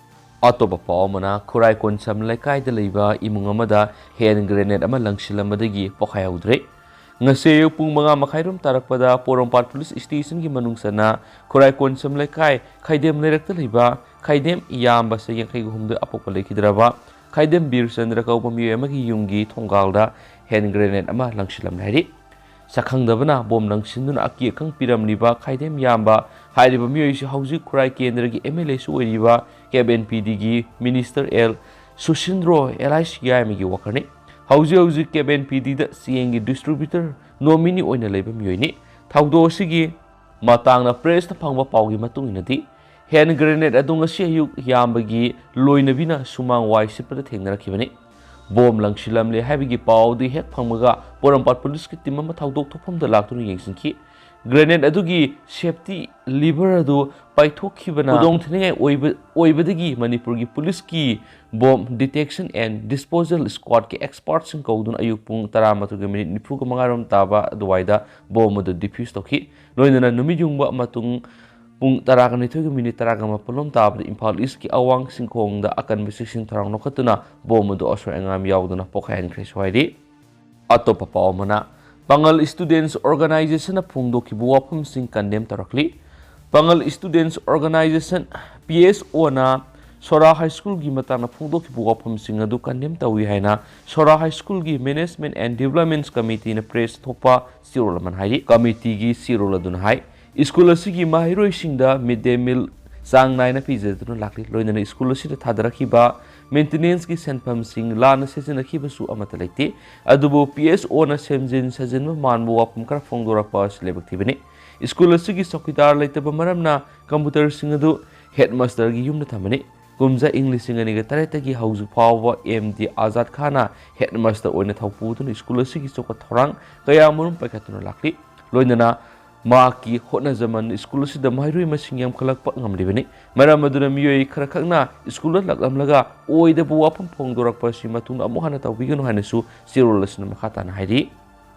ꯑꯇꯣꯞꯄ ꯄꯥꯎ ꯑꯃꯅ, ꯈꯨꯔꯥꯏ ꯀꯣꯟꯁꯝ ꯂꯩꯀꯥꯏꯗ ꯂꯩꯕ ꯏꯃꯨꯡ ꯑꯃꯗ ꯍꯦꯟ ꯒ꯭ꯔꯦꯅꯦꯗ ꯑꯃ ꯂꯪꯁꯤꯜꯂꯝꯕꯗꯒꯤ ꯄꯣꯈꯥꯏꯍꯧꯗ꯭ꯔꯦ꯫ ꯉꯁꯤ ꯑꯌꯨꯛ ꯄꯨꯡ ꯃꯉꯥ ꯃꯈꯥꯏꯔꯣꯝ ꯇꯥꯔꯛꯄꯗ ꯄꯣꯔꯣꯝꯄꯥꯠ ꯄꯨꯂꯤꯁ ꯁ꯭ꯇꯦꯁꯟꯒꯤ ꯃꯅꯨꯡ ꯆꯟꯅ ꯈꯨꯔꯥꯏ ꯀꯣꯟꯁꯝ ꯂꯩꯀꯥꯏ ꯈꯩꯗꯦꯝ ꯂꯩꯔꯛꯇ ꯂꯩꯕ ꯈꯩꯗꯦꯝ ꯏꯌꯥꯝꯕ ꯆꯍꯤ ꯌꯥꯡꯈꯩꯒ ꯍꯨꯝꯗꯣꯏ ꯑꯄꯣꯛꯄ ꯂꯩꯈꯤꯗ꯭ꯔꯕ ꯈꯩꯗꯦꯝ ꯕꯤꯔꯆꯟꯗ꯭ꯔ ꯀꯧꯕ ꯃꯤꯑꯣꯏ ꯑꯃꯒꯤ ꯌꯨꯝꯒꯤ ꯊꯣꯡꯒꯥꯜꯗ ꯍꯦꯟ ꯒ꯭ꯔꯦꯅꯦꯗ ꯑꯃ ꯂꯪꯁꯤꯜꯂꯝꯂꯦ ꯍꯥꯏꯔꯤ꯫ ꯁꯛꯈꯪꯗꯕꯅ ꯕꯣꯝ ꯂꯪꯁꯤꯟꯗꯨꯅ ꯑꯀꯤ ꯑꯈꯪ ꯄꯤꯔꯝꯂꯤꯕ ꯈꯥꯏꯗꯦꯝ ꯌꯥꯝꯕ ꯍꯥꯏꯔꯤꯕ ꯃꯤꯑꯣꯏꯁꯤ ꯍꯧꯖꯤꯛ ꯈꯨꯔꯥꯏ ꯀꯦꯟꯗ꯭ꯔꯒꯤ ꯑꯦꯝ ꯑꯦꯜ ꯑꯦꯁꯨ ꯑꯣꯏꯔꯤꯕ ꯀꯦꯞ ꯑꯦꯟ ꯄꯤ ꯗꯤꯒꯤ minister L Susindro L I C ꯌꯥꯏꯃꯒꯤ ꯋꯥꯀꯔꯅꯤ꯫ ꯍꯧꯖꯤꯛ ꯍꯧꯖꯤꯛ ꯀꯦꯞ ꯑꯦꯟ ꯄꯤ ꯗꯤꯗ ꯆꯦꯡꯒꯤ ꯗꯤꯁꯇ꯭ꯔꯤꯕ꯭ꯌꯨꯇꯔ ꯅꯣꯃꯤꯅꯤ ꯑꯣꯏꯅ ꯂꯩꯕ ꯃꯤꯑꯣꯏꯅꯤ꯫ ꯊꯧꯗꯣꯛ ꯑꯁꯤꯒꯤ ꯃꯇꯥꯡꯗ ꯄ꯭ꯔꯦꯁꯇ ꯐꯪꯕ ꯄꯥꯎꯒꯤ ꯃꯇꯨꯡ ꯏꯟꯅꯗꯤ, ꯍꯦꯟ ꯒ꯭ꯔꯦꯅꯦꯗ ꯑꯗꯨ ꯉꯁꯤ ꯑꯌꯨꯛ ꯌꯥꯝꯕꯒꯤ ꯂꯣꯏꯅꯕꯤꯅ ꯁꯨꯃꯥꯡ ꯋꯥꯏ ꯁꯤꯠꯄꯗ ꯊꯦꯡꯅꯔꯛꯈꯤꯕꯅꯤ꯫ ꯕꯣꯝ ꯂꯪꯁꯤꯜꯂꯝꯂꯦ ꯍꯥꯏꯕꯒꯤ ꯄꯥꯎ ꯑꯗꯨ ꯍꯦꯛ ꯐꯪꯕꯒ ꯄꯣꯔꯣꯝꯄꯥꯠ ꯄꯨꯂꯤꯁꯀꯤ ꯇꯤꯝ ꯑꯃ ꯊꯧꯗꯣꯛ ꯊꯣꯛꯐꯝꯗ ꯂꯥꯛꯇꯨꯅ ꯌꯦꯡꯁꯤꯟꯈꯤ꯫ ꯒ꯭ꯔꯦꯅꯦꯗ ꯑꯗꯨꯒꯤ ꯁꯦꯐꯇꯤ ꯂꯤꯚꯔ ꯑꯗꯨ ꯄꯥꯏꯊꯣꯛꯈꯤꯕꯅ ꯈꯨꯗꯣꯡꯊꯤꯅꯤꯡꯉꯥꯏ ꯑꯣꯏꯕ-, ꯑꯣꯏꯕꯗꯒꯤ ꯃꯅꯤꯄꯨꯔꯒꯤ ꯄꯨꯂꯤꯁꯀꯤ ꯕꯣꯝ ꯗꯤꯇꯦꯛꯁꯟ ꯑꯦꯟ ꯗꯤꯁꯄꯣꯖꯦꯜ ꯁ꯭ꯀ꯭ꯋꯥꯗꯀꯤ ꯑꯦꯛꯁꯄꯥꯔꯠꯁꯤꯡ ꯀꯧꯗꯨꯅ ꯑꯌꯨꯛ ꯄꯨꯡ ꯇꯔꯥꯃꯥꯊꯣꯏꯒ ꯃꯤꯅꯤꯠ ꯅꯤꯐꯨꯒ ꯃꯉꯥꯔꯣꯝ ꯇꯥꯕ ꯑꯗꯨꯋꯥꯏꯗ ꯕꯣꯝ ꯑꯗꯨ ꯗꯤꯐ꯭ꯌꯨꯁ ꯇꯧꯈꯤ꯫ ꯂꯣꯏꯅꯅ ꯅꯨꯃꯤꯠ ꯌꯨꯡꯕ ꯃꯇꯨꯡ ꯄꯨꯡ ꯇꯔꯥꯒ ꯅꯤꯊꯣꯏꯒ ꯃꯤꯅꯤꯠ ꯇꯔꯥꯒ ꯃꯥꯄꯜꯂꯣꯝ ꯇꯥꯕꯗ ꯏꯝꯐꯥꯜ ꯏꯁꯀꯤ ꯑꯋꯥꯡ ꯆꯤꯡꯈꯣꯡꯗ ꯑꯀꯟꯕ ꯆꯦꯛꯁꯤꯟ ꯊꯧꯔꯥꯡ ꯂꯧꯈꯠꯇꯨꯅ ꯕꯣꯝ ꯑꯗꯨ ꯑꯁꯣꯏ ꯑꯉꯥꯝ ꯌꯥꯎꯗꯅ ꯄꯣꯈꯥꯏꯍꯟꯈ꯭ꯔꯦꯁꯨ ꯍꯥꯏꯔꯤ꯫ ꯑꯇꯣꯞꯄ ꯄꯥꯎ ꯑꯃꯅ, ꯄꯥꯉꯜ ꯁ꯭ꯇꯨꯗꯦꯟꯠꯁ ꯑꯣꯔꯒꯅꯥꯏꯖꯦꯁꯟꯅ ꯐꯣꯡꯗꯣꯛꯈꯤꯕ ꯋꯥꯐꯝꯁꯤꯡ ꯀꯟꯗꯦꯝ ꯇꯧꯔꯛꯂꯤ꯫ ꯄꯥꯉꯜ ꯁ꯭ꯇꯨꯗꯦꯟꯠꯁ ꯑꯣꯔꯒꯅꯥꯏꯖꯦꯁꯟ, ꯄꯤ ꯑꯦꯁ ꯑꯣꯅ ꯁꯣꯔꯥ ꯍꯥꯏ ꯁ꯭ꯀꯨꯜꯒꯤ ꯃꯇꯥꯡꯗ ꯐꯣꯡꯗꯣꯛꯈꯤꯕ ꯋꯥꯐꯝꯁꯤꯡ ꯑꯗꯨ ꯀꯟꯗꯦꯝ ꯇꯧꯏ ꯍꯥꯏꯅ ꯁꯣꯔꯥ ꯍꯥꯏ ꯁ꯭ꯀꯨꯜꯒꯤ ꯃꯦꯅꯦꯖꯃꯦꯟꯠ ꯑꯦꯟ ꯗꯤꯕ꯭ꯂꯞꯃꯦꯟꯠ ꯀꯃꯤꯇꯤꯅ ꯄ꯭ꯔꯦꯁ ꯊꯣꯛꯄ ꯆꯦꯔꯣꯜ ꯑꯃꯅ ꯍꯥꯏꯔꯤ꯫ ꯀꯃꯤꯇꯤꯒꯤ ꯆꯦꯔꯣꯜ ꯑꯗꯨꯅ ꯍꯥꯏ, ꯁ꯭ꯀꯨꯜ ꯑꯁꯤꯒꯤ ꯃꯍꯩꯔꯣꯏꯁꯤꯡꯗ ꯃꯤꯗ ꯗꯦ ꯃꯤꯜ ꯆꯥꯡ ꯅꯥꯏꯅ ꯄꯤꯖꯗꯨꯅ ꯂꯥꯛꯂꯤ꯫ ꯂꯣꯏꯅꯅ ꯁ꯭ꯀꯨꯜ ꯑꯁꯤꯗ ꯊꯥꯗꯔꯛꯈꯤꯕ maintenanceꯀꯤ ꯁꯦꯟꯐꯝꯁꯤꯡ ꯂꯥꯟꯅ ꯁꯤꯖꯤꯟꯅꯈꯤꯕꯁꯨ ꯑꯃꯠꯇ ꯂꯩꯇꯦ꯫ ꯑꯗꯨꯕꯨ P S Oꯅ ꯁꯦꯝꯖꯤꯟ ꯁꯥꯖꯤꯟꯕ ꯃꯥꯟꯕ ꯋꯥꯐꯝ ꯈꯔ ꯐꯣꯡꯗꯣꯔꯛꯄ ꯑꯁꯤ ꯂꯥꯏꯕꯛ ꯊꯤꯕꯅꯤ꯫ ꯁ꯭ꯀꯨꯜ ꯑꯁꯤꯒꯤ ꯆꯧꯀꯤꯗꯥꯔ ꯂꯩꯇꯕ ꯃꯔꯝꯅ computerꯁꯤꯡ ꯑꯗꯨ headmasterꯒꯤ ꯌꯨꯝꯗ ꯊꯝꯕꯅꯤ꯫ ꯀꯨꯝꯖꯥ ꯏꯪ ꯂꯤꯁꯤꯡ ꯑꯅꯤꯒ ꯇꯔꯦꯠꯇꯒꯤ ꯍꯧꯖꯤꯛ ꯐꯥꯎꯕ M D ꯑꯥꯖꯥꯗ ꯈꯥꯟꯅ headmaster ꯑꯣꯏꯅ ꯊꯧꯄꯨꯗꯨꯅ ꯁ꯭ꯀꯨꯜ ꯑꯁꯤꯒꯤ ꯆꯥꯎꯈꯠ ꯊꯧꯔꯥꯡ ꯀꯌꯥ ꯃꯔꯨꯝ ꯄꯥꯏꯈꯠꯇꯨꯅ ꯂꯥꯛꯂꯤ꯫ ꯂꯣꯏꯅꯅ ꯃꯍꯥꯛꯀꯤ ꯍꯣꯠꯅꯖꯃꯟ ꯁ꯭ꯀꯨꯜ ꯑꯁꯤꯗ ꯃꯍꯩꯔꯣꯏ ꯃꯁꯤꯡ ꯌꯥꯝꯈꯠꯂꯛꯄ ꯉꯝꯂꯤꯕꯅꯤ꯫ ꯃꯔꯝ ꯑꯗꯨꯅ ꯃꯤꯑꯣꯏ ꯈꯔꯈꯛꯅ ꯁ꯭ꯀꯨꯜꯗ ꯂꯥꯛꯂꯝꯂꯒ ꯑꯣꯏꯗꯕ ꯋꯥꯐꯝ ꯐꯣꯡꯗꯣꯔꯛꯄ ꯑꯁꯤ ꯃꯇꯨꯡꯗ ꯑꯃꯨꯛ ꯍꯟꯅ ꯇꯧꯕꯤꯒꯅꯨ ꯍꯥꯏꯅꯁꯨ ꯆꯦꯔꯣꯜ ꯑꯁꯤꯅ ꯃꯈꯥ ꯇꯥꯅ ꯍꯥꯏꯔꯤ꯫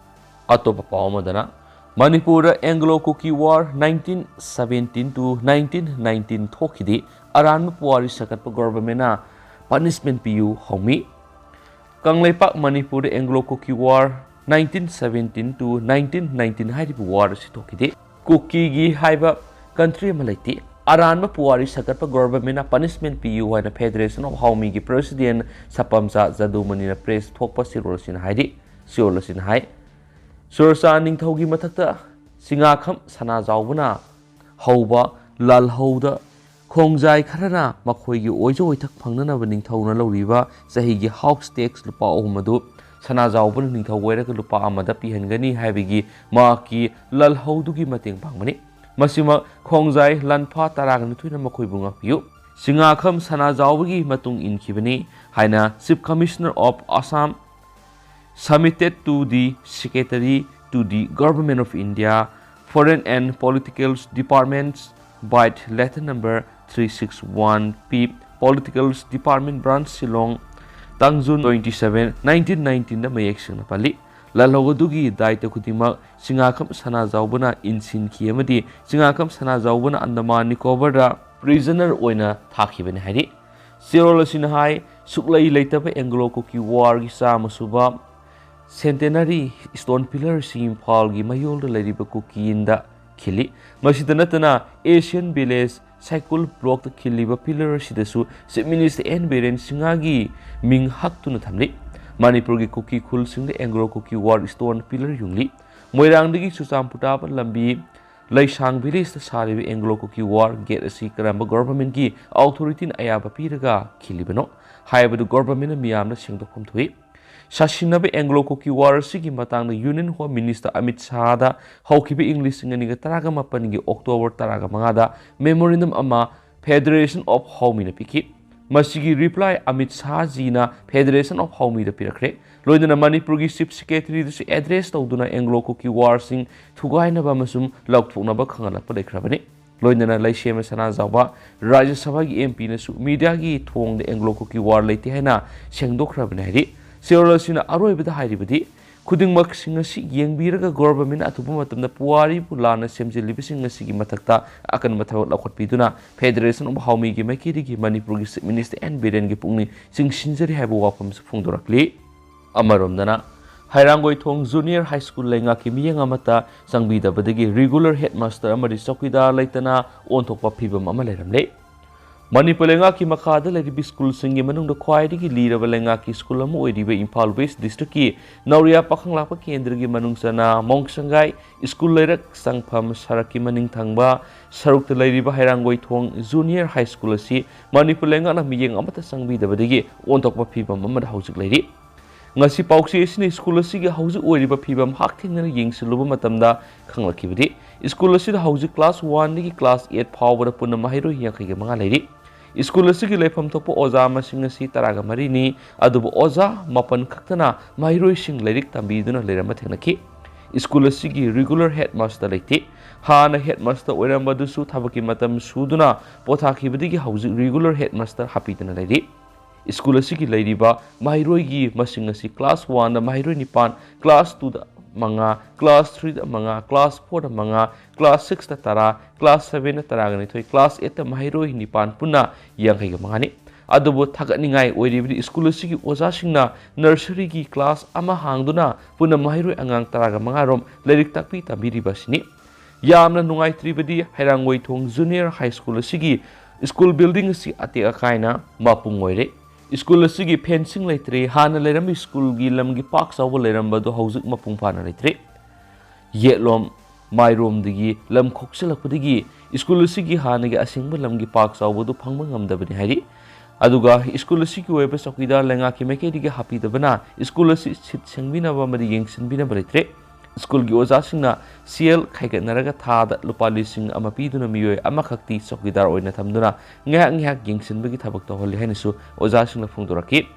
ꯑꯇꯣꯞꯄ ꯄꯥꯎ ꯑꯃꯗꯅ, ꯃꯅꯤꯄꯨꯔꯗ Anglo Kuki War nineteen seventeen to nineteen nineteen ꯊꯣꯛꯈꯤꯗꯦ, ꯑꯔꯥꯟꯕ ꯄꯨꯋꯥꯔꯤ ꯁꯥꯒꯠꯄ governmentꯅ punishment ꯄꯤꯌꯨ ꯍꯧꯃꯤ꯫ ꯀꯪꯂꯩꯄꯥꯛ ꯃꯅꯤꯄꯨꯔꯗ Anglo Kuki War nineteen seventeen to nineteen nineteen ꯍꯥꯏꯔꯤꯕ war ꯑꯁꯤ ꯊꯣꯛꯈꯤꯗꯦ꯫ ꯀꯨꯀꯤꯒꯤ ꯍꯥꯏꯕ country ꯑꯃ ꯂꯩꯇꯦ꯫ ꯑꯔꯥꯟꯕ ꯄꯨꯋꯥꯔꯤ ꯁꯥꯒꯠꯄ governmentꯅ punishment ꯄꯤꯌꯨ ꯍꯥꯏꯅ Federation of ꯍꯥꯎꯃꯤꯒꯤ president ꯁꯄꯝꯆꯥ ꯖꯗꯨꯃꯅꯤꯅ press ꯊꯣꯛꯄ ꯆꯦꯔꯣꯜ ꯑꯁꯤꯅ ꯍꯥꯏꯔꯤ꯫ ꯆꯦꯔꯣꯜ ꯑꯁꯤꯅ ꯍꯥꯏ, ꯁꯨꯔꯆꯥ ꯅꯤꯡꯊꯧꯒꯤ ꯃꯊꯛꯇ ꯆꯤꯉꯥꯈꯝ ꯁꯅꯥꯖꯥꯎꯕꯅ ꯍꯧꯕ ꯂꯥꯜꯍꯧꯗ ꯈꯣꯡꯖꯥꯏ ꯈꯔꯅ ꯃꯈꯣꯏꯒꯤ ꯑꯣꯏꯖ ꯑꯣꯏꯊꯛ ꯐꯪꯅꯅꯕ ꯅꯤꯡꯊꯧꯅ ꯂꯧꯔꯤꯕ ꯆꯍꯤꯒꯤ house tax ꯂꯨꯄꯥ ꯑꯍꯨꯝ ꯑꯗꯨ ꯁꯅꯥꯖꯥꯎꯕꯅ ꯅꯤꯡꯊꯧ ꯑꯣꯏꯔꯒ ꯂꯨꯄꯥ ꯑꯃꯗ ꯄꯤꯍꯟꯒꯅꯤ ꯍꯥꯏꯕꯒꯤ ꯃꯍꯥꯛꯀꯤ ꯂꯥꯜꯍꯧꯗꯨꯒꯤ ꯃꯇꯦꯡ ꯄꯥꯡꯕꯅꯤ꯫ ꯃꯁꯤꯃꯛ ꯈꯣꯡꯖꯥꯏ ꯂꯥꯟꯐꯥ ꯇꯔꯥꯒ ꯅꯤꯊꯣꯏꯅ ꯃꯈꯣꯏꯕꯨ ꯉꯥꯛꯄꯤꯌꯨ꯫ ꯆꯤꯉꯥꯈꯝ ꯁꯅꯥꯖꯥꯎꯕꯒꯤ ꯃꯇꯨꯡ ꯏꯟꯈꯤꯕꯅꯤ ꯍꯥꯏꯅ Chief Commissioner of Assam submitted to the Secretary to the Government of India, Foreign and Political Departments, by letter number three six one P, Political Department Branch, Shillong, ꯇꯥꯡ June twenty seven, nineteen nineteen ꯗ ꯃꯌꯦꯛ ꯁꯦꯡꯅ ꯄꯜꯂꯤ꯫ ꯂꯥꯜꯍꯧ ꯑꯗꯨꯒꯤ ꯗꯥꯏꯇ ꯈꯨꯗꯤꯡꯃꯛ ꯆꯤꯉꯥꯈꯝ ꯁꯅꯥꯖꯥꯎꯕꯅ ꯏꯟꯁꯤꯟꯈꯤ ꯑꯃꯗꯤ ꯆꯤꯉꯥꯈꯝ ꯁꯅꯥꯖꯥꯎꯕꯅ Andaman ꯅꯤꯀꯣꯕꯔꯗ prisoner ꯑꯣꯏꯅ ꯊꯥꯈꯤꯕꯅꯤ ꯍꯥꯏꯔꯤ꯫ ꯆꯦꯔꯣꯜ ꯑꯁꯤꯅ ꯍꯥꯏ, ꯁꯨꯛꯂꯩ ꯂꯩꯇꯕ Anglo Kuki War ꯒꯤ ꯆꯥꯝꯃ ꯁꯨꯕ centenary stone pillar ꯑꯁꯤ ꯏꯝꯐꯥꯜꯒꯤ ꯃꯌꯣꯜꯗ ꯂꯩꯔꯤꯕ ꯀꯨꯀꯤ ꯏꯟꯗ ꯈꯤꯜꯂꯤ꯫ ꯃꯁꯤꯗ ꯅꯠꯇꯅ Asian Village ꯁꯥꯏꯀꯨꯜ block ꯇ ꯈꯤꯜꯂꯤꯕ pillar ꯑꯁꯤꯗꯁꯨ Chief Minister N ꯕꯤꯔꯦꯟ ꯁꯤꯡꯍꯒꯤ ꯃꯤꯡ ꯍꯛꯇꯨꯅ ꯊꯝꯂꯤ꯫ ꯃꯅꯤꯄꯨꯔꯒꯤ ꯀꯨꯀꯤ ꯈꯨꯜꯁꯤꯡꯗ Anglo Kuki War stone pillar ꯌꯨꯡꯂꯤ꯫ ꯃꯣꯏꯔꯥꯡꯗꯒꯤ Churachandpur ꯇꯥꯕ ꯂꯝꯕꯤ ꯂꯩꯁꯥꯡ ꯚꯤꯂꯦꯖꯇ ꯁꯥꯔꯤꯕ ꯑꯦꯡꯒ꯭ꯂꯣ ꯀꯨꯀꯤ ꯋꯥꯔ ꯒꯦꯠ ꯑꯁꯤ ꯀꯔꯝꯕ ꯒꯣꯚꯔꯟꯃꯦꯟꯠꯀꯤ ꯑꯣꯊꯣꯔꯤꯇꯤꯅ ꯑꯌꯥꯕ ꯄꯤꯔꯒ ꯈꯤꯜꯂꯤꯕꯅꯣ ꯍꯥꯏꯕꯗꯨ ꯒꯣꯚꯔꯟꯃꯦꯟꯠꯅ ꯃꯤꯌꯥꯝꯅ ꯁꯦꯡꯗꯣꯛꯐꯝ ꯊꯣꯛꯏ꯫ ꯁꯥꯁꯤꯟꯅꯕ ꯑꯦꯡꯒ꯭ꯂꯣ ꯀꯨꯀꯤ ꯋꯥꯔ ꯑꯁꯤꯒꯤ ꯃꯇꯥꯡꯗ ꯌꯨꯅꯤꯌꯟ ꯍꯣꯝ ꯃꯤꯅꯤꯁꯇꯔ ꯑꯃꯤꯠ ꯁꯥꯍꯗ ꯍꯧꯈꯤꯕ ꯏꯪ ꯂꯤꯁꯤꯡ ꯑꯅꯤꯒ ꯇꯔꯥꯃꯥꯄꯟꯒꯤ ꯑꯣꯛꯇꯣꯕꯔ ꯇꯔꯥꯃꯉꯥꯗ ꯃꯦꯃꯣꯔꯦꯟꯗꯝ ꯑꯃ ꯐꯦꯗꯔꯦꯁꯟ ꯑꯣꯐ ꯍꯥꯎꯃꯤꯅ ꯄꯤꯈꯤ꯫ ꯃꯁꯤꯒꯤ ꯔꯤꯄ꯭ꯂꯥꯏ ꯑꯃꯤꯠ ꯁꯥꯍꯖꯤꯅ ꯐꯦꯗꯔꯦꯁꯟ ꯑꯣꯐ ꯍꯥꯎꯃꯤꯗ ꯄꯤꯔꯛꯈ꯭ꯔꯦ꯫ ꯂꯣꯏꯅꯅ ꯃꯅꯤꯄꯨꯔꯒꯤ ꯆꯤꯐ ꯁꯦꯀ꯭ꯔꯦꯇꯔꯤꯗꯁꯨ ꯑꯦꯗ꯭ꯔꯦꯁ ꯇꯧꯗꯨꯅ ꯑꯦꯡꯒ꯭ꯂꯣ ꯀꯨꯀꯤ ꯋꯥꯔꯁꯤꯡ ꯊꯨꯒꯥꯏꯅꯕ ꯑꯃꯁꯨꯡ ꯂꯧꯊꯣꯛꯅꯕ ꯈꯪꯍꯜꯂꯛꯄ ꯂꯩꯈ꯭ꯔꯕꯅꯤ꯫ ꯂꯣꯏꯅꯅ ꯂꯩꯁꯦꯝꯕ ꯁꯅꯥꯖꯥꯎꯕ ꯔꯥꯖ꯭ꯌ ꯁꯚꯥꯒꯤ ꯑꯦꯝ ꯄꯤꯅꯁꯨ ꯃꯤꯗꯤꯌꯥꯒꯤ ꯊꯣꯡꯗ ꯑꯦꯡꯒ꯭ꯂꯣ ꯀꯨꯀꯤ ꯋꯥꯔ ꯂꯩꯇꯦ ꯍꯥꯏꯅ ꯁꯦꯡꯗꯣꯛꯈ꯭ꯔꯕꯅꯤ ꯍꯥꯏꯔꯤ꯫ ꯆꯦꯔꯣꯜ ꯑꯁꯤꯅ ꯑꯔꯣꯏꯕꯗ ꯍꯥꯏꯔꯤꯕꯗꯤ, ꯈꯨꯗꯤꯡꯃꯛꯁꯤꯡ ꯑꯁꯤ ꯌꯦꯡꯕꯤꯔꯒ ꯒꯣꯚꯔꯟꯃꯦꯟꯠꯅ ꯑꯊꯨꯕ ꯃꯇꯝꯗ ꯄꯨꯋꯥꯔꯤꯕꯨ ꯂꯥꯟꯅ ꯁꯦꯝꯖꯤꯜꯂꯤꯕꯁꯤꯡ ꯑꯁꯤꯒꯤ ꯃꯊꯛꯇ ꯑꯀꯟꯕ ꯊꯕꯛ ꯂꯧꯈꯠꯄꯤꯗꯨꯅ ꯐꯦꯗꯔꯦꯁꯟ ꯑꯣꯐ ꯍꯥꯎꯃꯤꯒꯤ ꯃꯥꯏꯀꯩꯗꯒꯤ ꯃꯅꯤꯄꯨꯔꯒꯤ ꯆꯤꯐ ꯃꯤꯅꯤꯁꯇꯔ ꯑꯦꯟ ꯕꯤꯔꯦꯟꯒꯤ ꯄꯨꯛꯅꯤꯡ ꯆꯤꯡꯁꯤꯟꯖꯔꯤ ꯍꯥꯏꯕ ꯋꯥꯐꯝꯁꯨ ꯐꯣꯡꯗꯣꯔꯛꯂꯤ꯫ ꯑꯃꯔꯣꯝꯗꯅ, ꯍꯩꯔꯥꯡꯒꯣꯏꯊꯣꯡ ꯖꯨꯅꯤꯌꯔ ꯍꯥꯏ ꯁ꯭ꯀꯨꯜ ꯂꯩꯉꯥꯛꯀꯤ ꯃꯤꯠꯌꯦꯡ ꯑꯃꯠꯇ ꯆꯪꯕꯤꯗꯕꯗꯒꯤ ꯔꯤꯒꯨꯂꯔ ꯍꯦꯗ ꯃꯥꯁꯇꯔ ꯑꯃꯗꯤ ꯆꯧꯀꯤꯗꯥꯔ ꯂꯩꯇꯅ ꯑꯣꯟꯊꯣꯛꯄ ꯐꯤꯕꯝ ꯑꯃ ꯂꯩꯔꯝꯂꯦ꯫ ꯃꯅꯤꯄꯨꯔ ꯂꯩꯉꯥꯛꯀꯤ ꯃꯈꯥꯗ ꯂꯩꯔꯤꯕ ꯁ꯭ꯀꯨꯜꯁꯤꯡꯒꯤ ꯃꯅꯨꯡꯗ ꯈ꯭ꯋꯥꯏꯗꯒꯤ ꯂꯤꯔꯕ ꯂꯩꯉꯥꯛꯀꯤ ꯁ꯭ꯀꯨꯜ ꯑꯃ ꯑꯣꯏꯔꯤꯕ ꯏꯝꯐꯥꯜ ꯋꯦꯁ ꯗꯤꯁꯇ꯭ꯔꯤꯛꯀꯤ ꯅꯧꯔꯤꯌꯥ ꯄꯥꯈꯪꯂꯥꯛꯄ ꯀꯦꯟꯗ꯭ꯔꯒꯤ ꯃꯅꯨꯡ ꯆꯟꯅ ꯃꯣꯡꯁꯪꯒꯥꯏ ꯁ꯭ꯀꯨꯜ ꯂꯩꯔꯛ ꯆꯪꯐꯝ ꯁꯔꯛꯀꯤ ꯃꯅꯤꯡ ꯊꯪꯕ ꯁꯔꯨꯛꯇ ꯂꯩꯔꯤꯕ ꯍꯩꯔꯥꯡꯒꯣꯏꯊꯣꯡ ꯖꯨꯅꯤꯌꯔ ꯍꯥꯏ ꯁ꯭ꯀꯨꯜ ꯑꯁꯤ ꯃꯅꯤꯄꯨꯔ ꯂꯩꯉꯥꯛꯅ ꯃꯤꯠꯌꯦꯡ ꯑꯃꯠꯇ ꯆꯪꯕꯤꯗꯕꯗꯒꯤ ꯑꯣꯟꯊꯣꯛꯄ ꯐꯤꯕꯝ ꯑꯃꯗ ꯍꯧꯖꯤꯛ ꯂꯩꯔꯤ꯫ ꯉꯁꯤ ꯄꯥꯎꯆꯦ ꯑꯁꯤꯅ ꯁ꯭ꯀꯨꯜ ꯑꯁꯤꯒꯤ ꯍꯧꯖꯤꯛ ꯑꯣꯏꯔꯤꯕ ꯐꯤꯕꯝ ꯍꯛꯊꯦꯡꯅꯅ ꯌꯦꯡꯁꯤꯜꯂꯨꯕ ꯃꯇꯝꯗ ꯈꯪꯂꯛꯈꯤꯕꯗꯤ, ꯁ꯭ꯀꯨꯜ ꯑꯁꯤꯗ ꯍꯧꯖꯤꯛ ꯀ꯭ꯂꯥꯁ ꯋꯥꯟꯗꯒꯤ ꯀ꯭ꯂꯥꯁ ꯑꯦꯠ ꯐꯥꯎꯕꯗ ꯄꯨꯟꯅ ꯃꯍꯩꯔꯣꯏ ꯌꯥꯡꯈꯩꯒ ꯃꯉꯥ ꯂꯩꯔꯤ꯫ ꯁ꯭ꯀꯨꯜ ꯑꯁꯤꯒꯤ ꯂꯩꯐꯝ ꯊꯣꯛꯄ ꯑꯣꯖꯥ ꯃꯁꯤꯡ ꯑꯁꯤ ꯇꯔꯥꯒ ꯃꯔꯤꯅꯤ, ꯑꯗꯨꯕꯨ ꯑꯣꯖꯥ ꯃꯥꯄꯟ ꯈꯛꯇꯅ ꯃꯍꯩꯔꯣꯏꯁꯤꯡ ꯂꯥꯏꯔꯤꯛ ꯇꯝꯕꯤꯗꯨꯅ ꯂꯩꯔꯝꯕ ꯊꯦꯡꯅꯈꯤ꯫ ꯁ꯭ꯀꯨꯜ ꯑꯁꯤꯒꯤ ꯔꯤꯒꯨꯂꯔ ꯍꯦꯗ ꯃꯥꯁꯇꯔ ꯂꯩꯇꯦ꯫ ꯍꯥꯟꯅ ꯍꯦꯗ ꯃꯥꯁꯇꯔ ꯑꯣꯏꯔꯝꯕꯗꯨꯁꯨ ꯊꯕꯛꯀꯤ ꯃꯇꯝ ꯁꯨꯗꯨꯅ ꯄꯣꯊꯥꯈꯤꯕꯗꯒꯤ ꯍꯧꯖꯤꯛ ꯔꯤꯒꯨꯂꯔ ꯍꯦꯗ ꯃꯥꯁꯇꯔ ꯍꯥꯞꯄꯤꯗꯨꯅ ꯂꯩꯔꯤ꯫ ꯁ꯭ꯀꯨꯜ ꯑꯁꯤꯒꯤ ꯂꯩꯔꯤꯕ ꯃꯍꯩꯔꯣꯏꯒꯤ ꯃꯁꯤꯡ ꯑꯁꯤ ꯀ꯭ꯂꯥꯁ ꯋꯥꯟꯗ ꯃꯍꯩꯔꯣꯏ ꯅꯤꯄꯥꯟ, ꯀ꯭ꯂꯥꯁ ꯇꯨꯗ ꯃꯉꯥ, ꯀ꯭ꯂꯥꯁ ꯊ꯭ꯔꯤꯗ ꯃꯉꯥ, ꯀ꯭ꯂꯥꯁ ꯐꯣꯔꯗ ꯃꯉꯥ, ꯀ꯭ꯂꯥꯁ ꯁꯤꯛꯁꯇ ꯇꯔꯥ, ꯀ꯭ꯂꯥꯁ ꯁꯚꯦꯟꯗ ꯇꯔꯥꯒ ꯅꯤꯊꯣꯏ, ꯀ꯭ꯂꯥꯁ ꯑꯦꯠꯇ ꯃꯍꯩꯔꯣꯏ ꯅꯤꯄꯥꯟ ꯄꯨꯟꯅ ꯌꯥꯡꯈꯩꯒ ꯃꯉꯥꯅꯤ꯫ ꯑꯗꯨꯕꯨ ꯊꯥꯒꯠꯅꯤꯡꯉꯥꯏ ꯑꯣꯏꯔꯤꯕꯗꯤ ꯁ꯭ꯀꯨꯜ ꯑꯁꯤꯒꯤ ꯑꯣꯖꯥꯁꯤꯡꯅ ꯅꯔꯁꯔꯤꯒꯤ ꯀ꯭ꯂꯥꯁ ꯑꯃ ꯍꯥꯡꯗꯨꯅ ꯄꯨꯟꯅ ꯃꯍꯩꯔꯣꯏ ꯑꯉꯥꯡ ꯇꯔꯥꯒ ꯃꯉꯥ ꯔꯣꯝ ꯂꯥꯏꯔꯤꯛ ꯇꯥꯛꯄꯤ ꯇꯝꯕꯤꯔꯤꯕ ꯑꯁꯤꯅꯤ꯫ ꯌꯥꯝꯅ ꯅꯨꯡꯉꯥꯏꯇ꯭ꯔꯤꯕꯗꯤ ꯍꯩꯔꯥꯡꯒꯣꯏꯊꯣꯡ ꯖꯨꯅꯤꯌꯔ ꯍꯥꯏ ꯁ꯭ꯀꯨꯜ ꯑꯁꯤꯒꯤ ꯁ꯭ꯀꯨꯜ ꯕꯤꯜꯗꯤꯡ ꯑꯁꯤ ꯑꯇꯦꯛ ꯑꯀꯥꯏꯅ ꯃꯄꯨꯡ ꯑꯣꯏꯔꯦ꯫ ꯁ꯭ꯀꯨꯜ ꯑꯁꯤꯒꯤ ꯐꯦꯟꯁꯤꯡ ꯂꯩꯇ꯭ꯔꯦ꯫ ꯍꯥꯟꯅ ꯂꯩꯔꯝꯕ ꯁ꯭ꯀꯨꯜꯒꯤ ꯂꯝꯒꯤ ꯄꯥꯛ ꯆꯥꯎꯕ ꯂꯩꯔꯝꯕ ꯑꯗꯨ ꯍꯧꯖꯤꯛ ꯃꯄꯨꯡ ꯐꯥꯅ ꯂꯩꯇ꯭ꯔꯦ꯫ ꯌꯦꯠꯂꯣꯝ ꯃꯥꯏꯔꯣꯝꯗꯒꯤ ꯂꯝ ꯈꯣꯛꯆꯤꯜꯂꯛꯄꯗꯒꯤ ꯁ꯭ꯀꯨꯜ ꯑꯁꯤꯒꯤ ꯍꯥꯟꯅꯒꯤ ꯑꯁꯦꯡꯕ ꯂꯝꯒꯤ ꯄꯥꯛ ꯆꯥꯎꯕꯗꯨ ꯐꯪꯕ ꯉꯝꯗꯕꯅꯤ ꯍꯥꯏꯔꯤ꯫ ꯑꯗꯨꯒ ꯁ꯭ꯀꯨꯜ ꯑꯁꯤꯒꯤ ꯑꯣꯏꯕ ꯆꯧꯀꯤꯗꯥꯔ ꯂꯩꯉꯥꯛꯀꯤ ꯃꯥꯏꯀꯩꯗꯒꯤ ꯍꯥꯞꯄꯤꯗꯕꯅ ꯁ꯭ꯀꯨꯜ ꯑꯁꯤ ꯁꯤꯠ ꯁꯦꯡꯕꯤꯅꯕ ꯑꯃꯗꯤ ꯌꯦꯡꯁꯤꯟꯕꯤꯅꯕ ꯂꯩꯇ꯭ꯔꯦ꯫ ꯁ꯭ꯀꯨꯜꯒꯤ ꯑꯣꯖꯥꯁꯤꯡꯅ ꯁꯦꯜ ꯈꯥꯏꯒꯠꯅꯔꯒ ꯊꯥꯗ ꯂꯨꯄꯥ ꯂꯤꯁꯤꯡ ꯑꯃ ꯄꯤꯗꯨꯅ ꯃꯤꯑꯣꯏ ꯑꯃꯈꯛꯇꯤ ꯆꯧꯀꯤꯗꯥꯔ ꯑꯣꯏꯅ ꯊꯝꯗꯨꯅ ꯉꯥꯏꯍꯥꯛ ꯉꯥꯏꯍꯥꯛ ꯌꯦꯡꯁꯤꯟꯕꯒꯤ ꯊꯕꯛ ꯇꯧꯍꯜꯂꯤ ꯍꯥꯏꯅꯁꯨ ꯑꯣꯖꯥꯁꯤꯡꯅ ꯐꯣꯡꯗꯣꯔꯛꯈꯤ꯫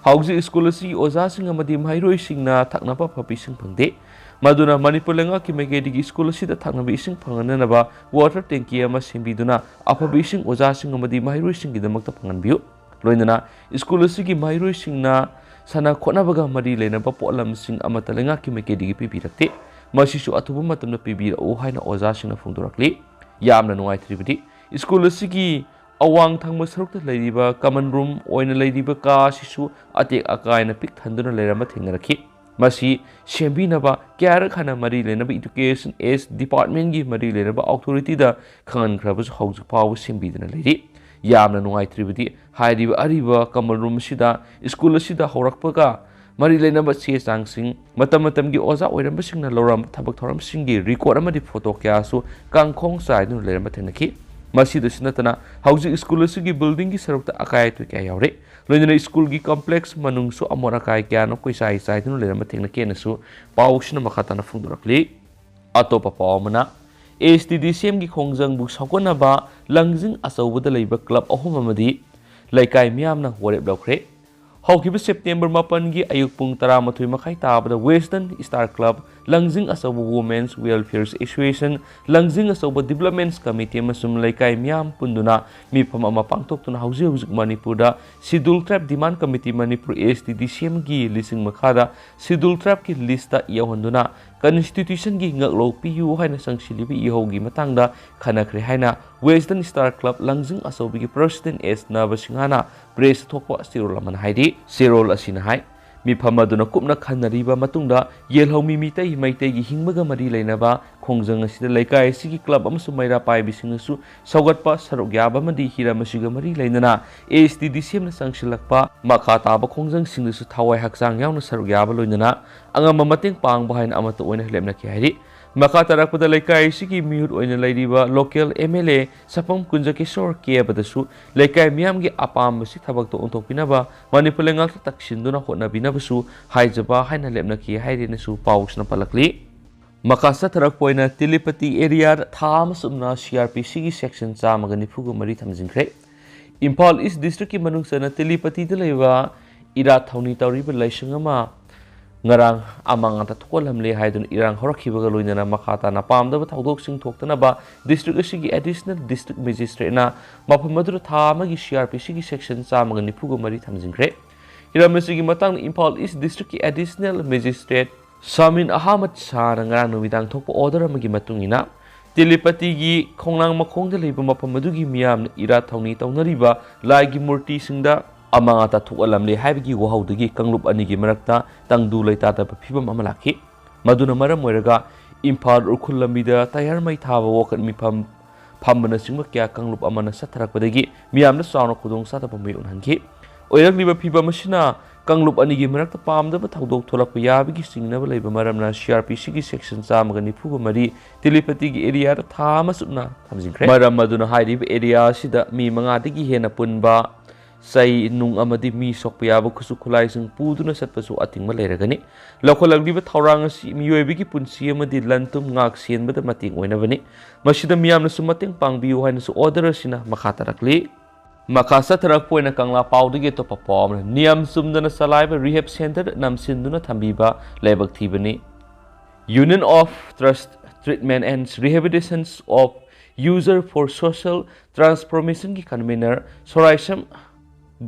ꯍꯧꯖꯤꯛ ꯁ꯭ꯀꯨꯜ ꯑꯁꯤꯒꯤ ꯑꯣꯖꯥꯁꯤꯡ ꯑꯃꯗꯤ ꯃꯍꯩꯔꯣꯏꯁꯤꯡꯅ ꯊꯛꯅꯕ ꯑꯐꯕ ꯏꯁꯤꯡ ꯐꯪꯗꯦ꯫ ꯃꯗꯨꯅ ꯃꯅꯤꯄꯨꯔ ꯂꯩꯉꯥꯛꯀꯤ ꯃꯥꯏꯀꯩꯗꯒꯤ ꯁ꯭ꯀꯨꯜ ꯑꯁꯤꯗ ꯊꯛꯅꯕ ꯏꯁꯤꯡ ꯐꯪꯍꯟꯅꯅꯕ ꯋꯥꯇꯔ ꯇꯦꯡꯀꯤ ꯑꯃ ꯁꯦꯝꯕꯤꯗꯨꯅ ꯑꯐꯕ ꯏꯁꯤꯡ ꯑꯣꯖꯥꯁꯤꯡ ꯑꯃꯗꯤ ꯃꯍꯩꯔꯣꯏꯁꯤꯡꯒꯤꯗꯃꯛꯇ ꯐꯪꯍꯟꯕꯤꯌꯨ꯫ ꯂꯣꯏꯅꯅ ꯁ꯭ꯀꯨꯜ ꯑꯁꯤꯒꯤ ꯃꯍꯩꯔꯣꯏꯁꯤꯡꯅ ꯁꯥꯟꯅ ꯈꯣꯠꯅꯕꯒ ꯃꯔꯤ ꯂꯩꯅꯕ ꯄꯣꯠꯂꯝꯁꯤꯡ ꯑꯃꯠꯇ ꯂꯩꯉꯥꯛꯀꯤ ꯃꯥꯏꯀꯩꯗꯒꯤ ꯄꯤꯕꯤꯔꯛꯇꯦ꯫ ꯃꯁꯤꯁꯨ ꯑꯊꯨꯕ ꯃꯇꯝꯗ ꯄꯤꯕꯤꯔꯛꯎ ꯍꯥꯏꯅ ꯑꯣꯖꯥꯁꯤꯡꯅ ꯐꯣꯡꯗꯣꯔꯛꯂꯤ꯫ ꯌꯥꯝꯅ ꯅꯨꯡꯉꯥꯏꯇ꯭ꯔꯤꯕꯗꯤ, ꯁ꯭ꯀꯨꯜ ꯑꯁꯤꯒꯤ ꯑꯋꯥꯡ ꯊꯪꯕ ꯁꯔꯨꯛꯇ ꯂꯩꯔꯤꯕ ꯀꯃꯟ ꯔꯨꯝ ꯑꯣꯏꯅ ꯂꯩꯔꯤꯕ ꯀꯥ ꯑꯁꯤꯁꯨ ꯑꯇꯦꯛ ꯑꯀꯥꯏꯅ ꯄꯤꯛ ꯊꯟꯗꯨꯅ ꯂꯩꯔꯝꯕ ꯊꯦꯡꯅꯔꯛꯈꯤ꯫ ꯃꯁꯤ ꯁꯦꯝꯕꯤꯅꯕ ꯀꯌꯥꯔꯛ ꯍꯟꯅ ꯃꯔꯤ ꯂꯩꯅꯕ ꯏꯗꯨꯀꯦꯁꯟ ꯑꯦꯁ ꯗꯤꯄꯥꯔꯠꯃꯦꯟꯒꯤ ꯃꯔꯤ ꯂꯩꯅꯕ ꯑꯣꯊꯣꯔꯤꯇꯤꯗ ꯈꯪꯍꯟꯈ꯭ꯔꯕꯁꯨ ꯍꯧꯖꯤꯛ ꯐꯥꯎꯕ ꯁꯦꯝꯕꯤꯗꯅ ꯂꯩꯔꯤ꯫ ꯌꯥꯝꯅ ꯅꯨꯡꯉꯥꯏꯇ꯭ꯔꯤꯕꯗꯤ, ꯍꯥꯏꯔꯤꯕ ꯑꯔꯤꯕ ꯀꯃꯟ ꯔꯨꯝ ꯑꯁꯤꯗ ꯁ꯭ꯀꯨꯜ ꯑꯁꯤꯗ ꯍꯧꯔꯛꯄꯒ ꯃꯔꯤ ꯂꯩꯅꯕ ꯆꯦ ꯆꯥꯡꯁꯤꯡ, ꯃꯇꯝ ꯃꯇꯝꯒꯤ ꯑꯣꯖꯥ ꯑꯣꯏꯔꯝꯕꯁꯤꯡꯅ ꯂꯧꯔꯝꯕ ꯊꯕꯛ ꯊꯧꯔꯝꯁꯤꯡꯒꯤ ꯔꯦꯀꯣꯔꯗ ꯑꯃꯗꯤ ꯐꯣꯇꯣ ꯀꯌꯥꯁꯨ ꯀꯥꯡꯈꯣꯡ ꯆꯥꯏꯗꯨꯅ ꯂꯩꯔꯝꯕ ꯊꯦꯡꯅꯈꯤ꯫ ꯃꯁꯤꯗꯁꯨ ꯅꯠꯇꯅ, ꯍꯧꯖꯤꯛ ꯁ꯭ꯀꯨꯜ ꯑꯁꯤꯒꯤ ꯕꯤꯜꯗꯤꯡꯒꯤ ꯁꯔꯨꯛꯇ ꯑꯀꯥꯏ ꯑꯇꯣꯏ ꯀꯌꯥ ꯌꯥꯎꯔꯤ꯫ ꯂꯣꯏꯅꯅ ꯁ꯭ꯀꯨꯜꯒꯤ ꯀꯝꯄ꯭ꯂꯦꯛꯁ ꯃꯅꯨꯡꯁꯨ ꯑꯃꯣꯠ ꯑꯀꯥꯏ ꯀꯌꯥꯅ ꯀꯣꯏꯆꯥꯏ ꯆꯥꯏꯗꯨꯅ ꯂꯩꯔꯝꯕ ꯊꯦꯡꯅꯈꯤ ꯍꯥꯏꯅꯁꯨ ꯄꯥꯎꯁꯤꯅ ꯃꯈꯥ ꯇꯥꯅ ꯐꯣꯡꯗꯣꯔꯛꯂꯤ꯫ ꯑꯇꯣꯞꯄ ꯄꯥꯎ ꯑꯃꯅ, ꯑꯦꯁ ꯇꯤ ꯗꯤ ꯁꯤ ꯑꯦꯝꯒꯤ ꯈꯣꯡꯖꯪꯕꯨ ꯁꯧꯒꯠꯅꯕ ꯂꯪꯖꯤꯡ ꯑꯆꯧꯕꯗ ꯂꯩꯕ ꯀ꯭ꯂꯕ ꯑꯍꯨꯝ ꯑꯃꯗꯤ ꯂꯩꯀꯥꯏ ꯃꯤꯌꯥꯝꯅ ꯋꯥꯔꯦꯞ ꯂꯧꯈ꯭ꯔꯦ꯫ ꯍꯧꯈꯤꯕ ꯁꯦꯞꯇꯦꯝꯕꯔ ꯃꯥꯄꯟꯒꯤ ꯑꯌꯨꯛ ꯄꯨꯡ ꯇꯔꯥꯃꯥꯊꯣꯏ ꯃꯈꯥꯏ ꯇꯥꯕꯗ ꯋꯦꯁꯇꯔꯟ ꯁ꯭ꯇꯥꯔ ꯀ꯭ꯂꯕ, ꯂꯪꯖꯤꯡ ꯑꯆꯧꯕ ꯋꯨꯃꯦꯟꯁ ꯋꯦꯜꯐꯤꯌꯔ ꯑꯦꯁꯣꯁꯤꯌꯦꯁꯟ, ꯂꯪꯖꯤꯡ ꯑꯆꯧꯕ ꯗꯤꯕꯂꯞꯃꯦꯟꯠꯁ ꯀꯃꯤꯇꯤ ꯑꯃꯁꯨꯡ ꯂꯩꯀꯥꯏ ꯃꯤꯌꯥꯝ ꯄꯨꯟꯗꯨꯅ ꯃꯤꯐꯝ ꯑꯃ ꯄꯥꯡꯊꯣꯛꯇꯨꯅ ꯍꯧꯖꯤꯛ ꯍꯧꯖꯤꯛ ꯃꯅꯤꯄꯨꯔꯗ ꯁꯤꯗꯨꯜ ꯇ꯭ꯔꯥꯏꯕ ꯗꯤꯃꯥꯟ ꯀꯃꯤꯇꯤ, ꯃꯅꯤꯄꯨꯔ ꯑꯦꯁ ꯇꯤ ꯗꯤ ꯁꯤ ꯑꯦꯝꯒꯤ ꯂꯤꯁꯤꯡ ꯃꯈꯥꯗ ꯁꯤꯗꯨꯜ ꯇ꯭ꯔꯥꯏꯕꯀꯤ ꯂꯤꯁꯇ ꯌꯥꯎꯍꯟꯗꯨꯅ ꯀꯟꯁꯇꯤꯇ꯭ꯌꯨꯁꯟꯒꯤ ꯉꯛꯂꯧ ꯄꯤꯌꯨ ꯍꯥꯏꯅ ꯆꯪꯁꯤꯜꯂꯤꯕ ꯏꯍꯧꯒꯤ ꯃꯇꯥꯡꯗ ꯈꯟꯅꯈ꯭ꯔꯦ ꯍꯥꯏꯅ ꯋꯦꯁꯇꯔꯟ ꯁ꯭ꯇꯥꯔ ꯀ꯭ꯂꯕ ꯂꯪꯖꯤꯡ ꯑꯆꯧꯕꯒꯤ ꯄ꯭ꯔꯁꯤꯗꯦꯟꯠ ꯑꯦꯁ ꯅꯕꯁꯤꯡꯍꯅ ꯄ꯭ꯔꯦꯁꯇ ꯊꯣꯛꯄ ꯆꯦꯔꯣꯜ ꯑꯃꯅ ꯍꯥꯏꯔꯤ꯫ ꯆꯦꯔꯣꯜ ꯑꯁꯤꯅ ꯍꯥꯏ, ꯃꯤꯐꯝ ꯑꯗꯨꯅ ꯀꯨꯞꯅ ꯈꯟꯅꯔꯤꯕ ꯃꯇꯨꯡꯗ ꯌꯦꯜꯍꯧꯃꯤ ꯃꯤꯇꯩ ꯃꯩꯇꯩꯒꯤ ꯍꯤꯡꯕꯒ ꯃꯔꯤ ꯂꯩꯅꯕ ꯈꯣꯡꯖꯪ ꯑꯁꯤꯗ ꯂꯩꯀꯥꯏ ꯑꯁꯤꯒꯤ ꯀ꯭ꯂꯕ ꯑꯃꯁꯨꯡ ꯃꯩꯔꯥ ꯄꯥꯏꯕꯤꯁꯤꯡꯅꯁꯨ ꯁꯧꯒꯠꯄ ꯁꯔꯨꯛ ꯌꯥꯕ ꯑꯃꯗꯤ ꯍꯤꯔꯝ ꯑꯁꯤꯒ ꯃꯔꯤ ꯂꯩꯅꯅ ꯑꯦꯁ ꯇꯤ ꯗꯤ ꯁꯤ ꯑꯦꯝꯅ ꯆꯪꯁꯤꯜꯂꯛꯄ ꯃꯈꯥ ꯇꯥꯕ ꯈꯣꯡꯖꯪꯁꯤꯡꯗꯁꯨ ꯊꯋꯥꯏ ꯍꯛꯆꯥꯡ ꯌꯥꯎꯅ ꯁꯔꯨꯛ ꯌꯥꯕ ꯂꯣꯏꯅꯅ ꯑꯉꯝꯕ ꯃꯇꯦꯡ ꯄꯥꯡꯕ ꯍꯥꯏꯅ ꯑꯃꯠꯇ ꯑꯣꯏꯅ ꯂꯦꯞꯅꯈꯤ ꯍꯥꯏꯔꯤ꯫ ꯃꯈꯥ ꯇꯥꯔꯛꯄꯗ ꯂꯩꯀꯥꯏ ꯑꯁꯤꯒꯤ ꯃꯤꯍꯨꯠ ꯑꯣꯏꯅ ꯂꯩꯔꯤꯕ local M L A ꯁꯄꯝ ꯀꯨꯟꯖꯀꯤꯁꯣꯔ ꯀꯦꯕꯗꯁꯨ ꯂꯩꯀꯥꯏ ꯃꯤꯌꯥꯝꯒꯤ ꯑꯄꯥꯝꯕꯁꯤ ꯊꯕꯛꯇ ꯑꯣꯟꯊꯣꯛꯄꯤꯅꯕ ꯃꯅꯤꯄꯨꯔ ꯂꯩꯉꯥꯛꯇ ꯇꯛꯁꯤꯟꯗꯨꯅ ꯍꯣꯠꯅꯕꯤꯅꯕꯁꯨ ꯍꯥꯏꯖꯕ ꯍꯥꯏꯅ ꯂꯦꯞꯅꯈꯤ ꯍꯥꯏꯔꯦꯅꯁꯨ ꯄꯥꯎꯁꯤꯅ ꯄꯜꯂꯛꯂꯤ꯫ ꯃꯈꯥ ꯆꯠꯊꯔꯛꯄ ꯑꯣꯏꯅ ꯇꯦꯂꯤꯄꯇꯤ area ꯊꯥ ꯑꯃ ꯆꯨꯞꯅ C R P C ꯒꯤ section ꯆꯥꯝꯃꯒ ꯅꯤꯐꯨꯒ ꯃꯔꯤ ꯊꯝꯖꯤꯟꯈ꯭ꯔꯦ꯫ ꯏꯝꯐꯥꯜ East District ꯀꯤ ꯃꯅꯨꯡ ꯆꯟꯅ ꯇꯦꯂꯤꯄꯇꯤꯗ ꯂꯩꯕ ꯏꯔꯥꯠ ꯊꯧꯅꯤ ꯇꯧꯔꯤꯕ ꯂꯥꯏꯁꯪ ꯑꯃ ꯉꯔꯥꯡ ꯑꯃꯥꯡ ꯑꯇꯥ ꯊꯣꯛꯍꯜꯂꯝꯂꯦ ꯍꯥꯏꯗꯨꯅ ꯏꯔꯥꯡ ꯍꯧꯔꯛꯈꯤꯕꯒ ꯂꯣꯏꯅꯅ ꯃꯈꯥ ꯇꯥꯅ ꯄꯥꯝꯗꯕ ꯊꯧꯗꯣꯛꯁꯤꯡ ꯊꯣꯛꯇꯅꯕ district ꯑꯁꯤꯒꯤ Additional District Magistrate ꯅ ꯃꯐꯝ ꯑꯗꯨꯗ ꯊꯥ ꯑꯃꯒꯤ C R P C ꯒꯤ section ꯆꯥꯝꯃꯒ ꯅꯤꯐꯨꯒ ꯃꯔꯤ ꯊꯝꯖꯤꯟꯈ꯭ꯔꯦ꯫ ꯍꯤꯔꯝ ꯑꯁꯤꯒꯤ ꯃꯇꯥꯡꯗ ꯏꯝꯐꯥꯜ East District ꯀꯤ Additional Magistrate ꯁꯥꯃꯤꯟ ꯑꯍꯃꯗ ꯁꯥꯍꯅ ꯉꯔꯥꯡ ꯅꯨꯃꯤꯗꯥꯡ ꯊꯣꯛꯄ order ꯑꯃꯒꯤ ꯃꯇꯨꯡ ꯏꯟꯅ, ꯇꯦꯂꯤꯄꯇꯤꯒꯤ ꯈꯣꯡꯅꯥꯡ ꯃꯈꯣꯡꯗ ꯂꯩꯕ ꯃꯐꯝ ꯑꯗꯨꯒꯤ ꯃꯤꯌꯥꯝꯅ ꯏꯔꯥꯠ ꯊꯧꯅꯤ ꯇꯧꯅꯔꯤꯕ ꯂꯥꯏꯒꯤ ꯃꯨꯔꯇꯤꯁꯤꯡꯗ ꯑꯃꯥꯡ ꯑꯇꯥ ꯊꯣꯛꯍꯜꯂꯝꯂꯦ ꯍꯥꯏꯕꯒꯤ ꯋꯥꯍꯧꯗꯒꯤ ꯀꯥꯡꯂꯨꯞ ꯑꯅꯤꯒꯤ ꯃꯔꯛꯇ ꯇꯪꯗꯨ ꯂꯩꯇꯥꯗꯕ ꯐꯤꯕꯝ ꯑꯃ ꯂꯥꯛꯈꯤ꯫ ꯃꯗꯨꯅ ꯃꯔꯝ ꯑꯣꯏꯔꯒ ꯏꯝꯐꯥꯜ ꯎꯈ꯭ꯔꯨꯜ ꯂꯝꯕꯤꯗ ꯇꯌꯥꯔ ꯃꯩ ꯊꯥꯕ ꯋꯥꯀꯠ ꯃꯤꯐꯝ ꯐꯝꯕꯅꯆꯤꯡꯕ ꯀꯌꯥ ꯀꯥꯡꯂꯨꯞ ꯑꯃꯅ ꯆꯠꯊꯔꯛꯄꯗꯒꯤ ꯃꯤꯌꯥꯝꯗ ꯆꯥꯎꯅ ꯈꯨꯗꯣꯡꯆꯥꯗꯕ ꯃꯥꯌꯣꯛꯅꯍꯟꯈꯤ꯫ ꯑꯣꯏꯔꯛꯂꯤꯕ ꯐꯤꯕꯝ ꯑꯁꯤꯅ ꯀꯥꯡꯂꯨꯞ ꯑꯅꯤꯒꯤ ꯃꯔꯛꯇ ꯄꯥꯝꯗꯕ ꯊꯧꯗꯣꯛ ꯊꯣꯛꯂꯛꯄ ꯌꯥꯕꯒꯤ ꯆꯤꯡꯅꯕ ꯂꯩꯕ ꯃꯔꯝꯅ C R P C ꯒꯤ section ꯆꯥꯝꯃꯒ ꯅꯤꯐꯨꯒ ꯃꯔꯤ ꯇꯦꯂꯤꯄꯇꯤꯒꯤ area ꯗ ꯊꯥ ꯑꯃ ꯆꯨꯞꯅ ꯊꯝꯖꯤꯟꯈ꯭ꯔꯦ꯫ ꯃꯔꯝ ꯑꯗꯨꯅ ꯍꯥꯏꯔꯤꯕ area ꯑꯁꯤꯗ ꯃꯤ ꯃꯉꯥꯗꯒꯤ ꯍꯦꯟꯅ ꯄꯨꯟꯕ ꯆꯩ, ꯅꯨꯡ ꯑꯃꯗꯤ ꯃꯤ ꯁꯣꯛꯄ ꯌꯥꯕ ꯈꯨꯠꯁꯨ ꯈꯨꯠꯂꯥꯏꯁꯤꯡ ꯄꯨꯗꯨꯅ ꯆꯠꯄꯁꯨ ꯑꯊꯤꯡꯕ ꯂꯩꯔꯒꯅꯤ꯫ ꯂꯧꯈꯠꯂꯛꯂꯤꯕ ꯊꯧꯔꯥꯡ ꯑꯁꯤ ꯃꯤꯑꯣꯏꯕꯒꯤ ꯄꯨꯟꯁꯤ ꯑꯃꯗꯤ ꯂꯟ ꯊꯨꯝ ꯉꯥꯛ ꯁꯦꯟꯕꯗ ꯃꯇꯦꯡ ꯑꯣꯏꯅꯕꯅꯤ꯫ ꯃꯁꯤꯗ ꯃꯤꯌꯥꯝꯅꯁꯨ ꯃꯇꯦꯡ ꯄꯥꯡꯕꯤꯌꯨ ꯍꯥꯏꯅꯁꯨ order ꯑꯁꯤꯅ ꯃꯈꯥ ꯇꯥꯔꯛꯂꯤ꯫ ꯃꯈꯥ ꯆꯠꯊꯔꯛꯄ ꯑꯣꯏꯅ ꯀꯪꯂꯥ ꯄꯥꯎꯗꯒꯤ ꯑꯇꯣꯞꯄ ꯄꯥꯎ ꯑꯃꯅ, ꯅꯤꯌꯝ ꯆꯨꯝꯗꯅ ꯆꯂꯥꯏꯕ rehab centre ꯗ ꯅꯝꯁꯤꯟꯗꯨꯅ ꯊꯝꯕꯤꯕ ꯂꯥꯏꯕꯛ ꯊꯤꯕꯅꯤ꯫ Union of Trust Treatment and Rehabilitation of User for Social Transformation ꯒꯤ convener ꯁꯣꯔꯥꯏꯁꯝ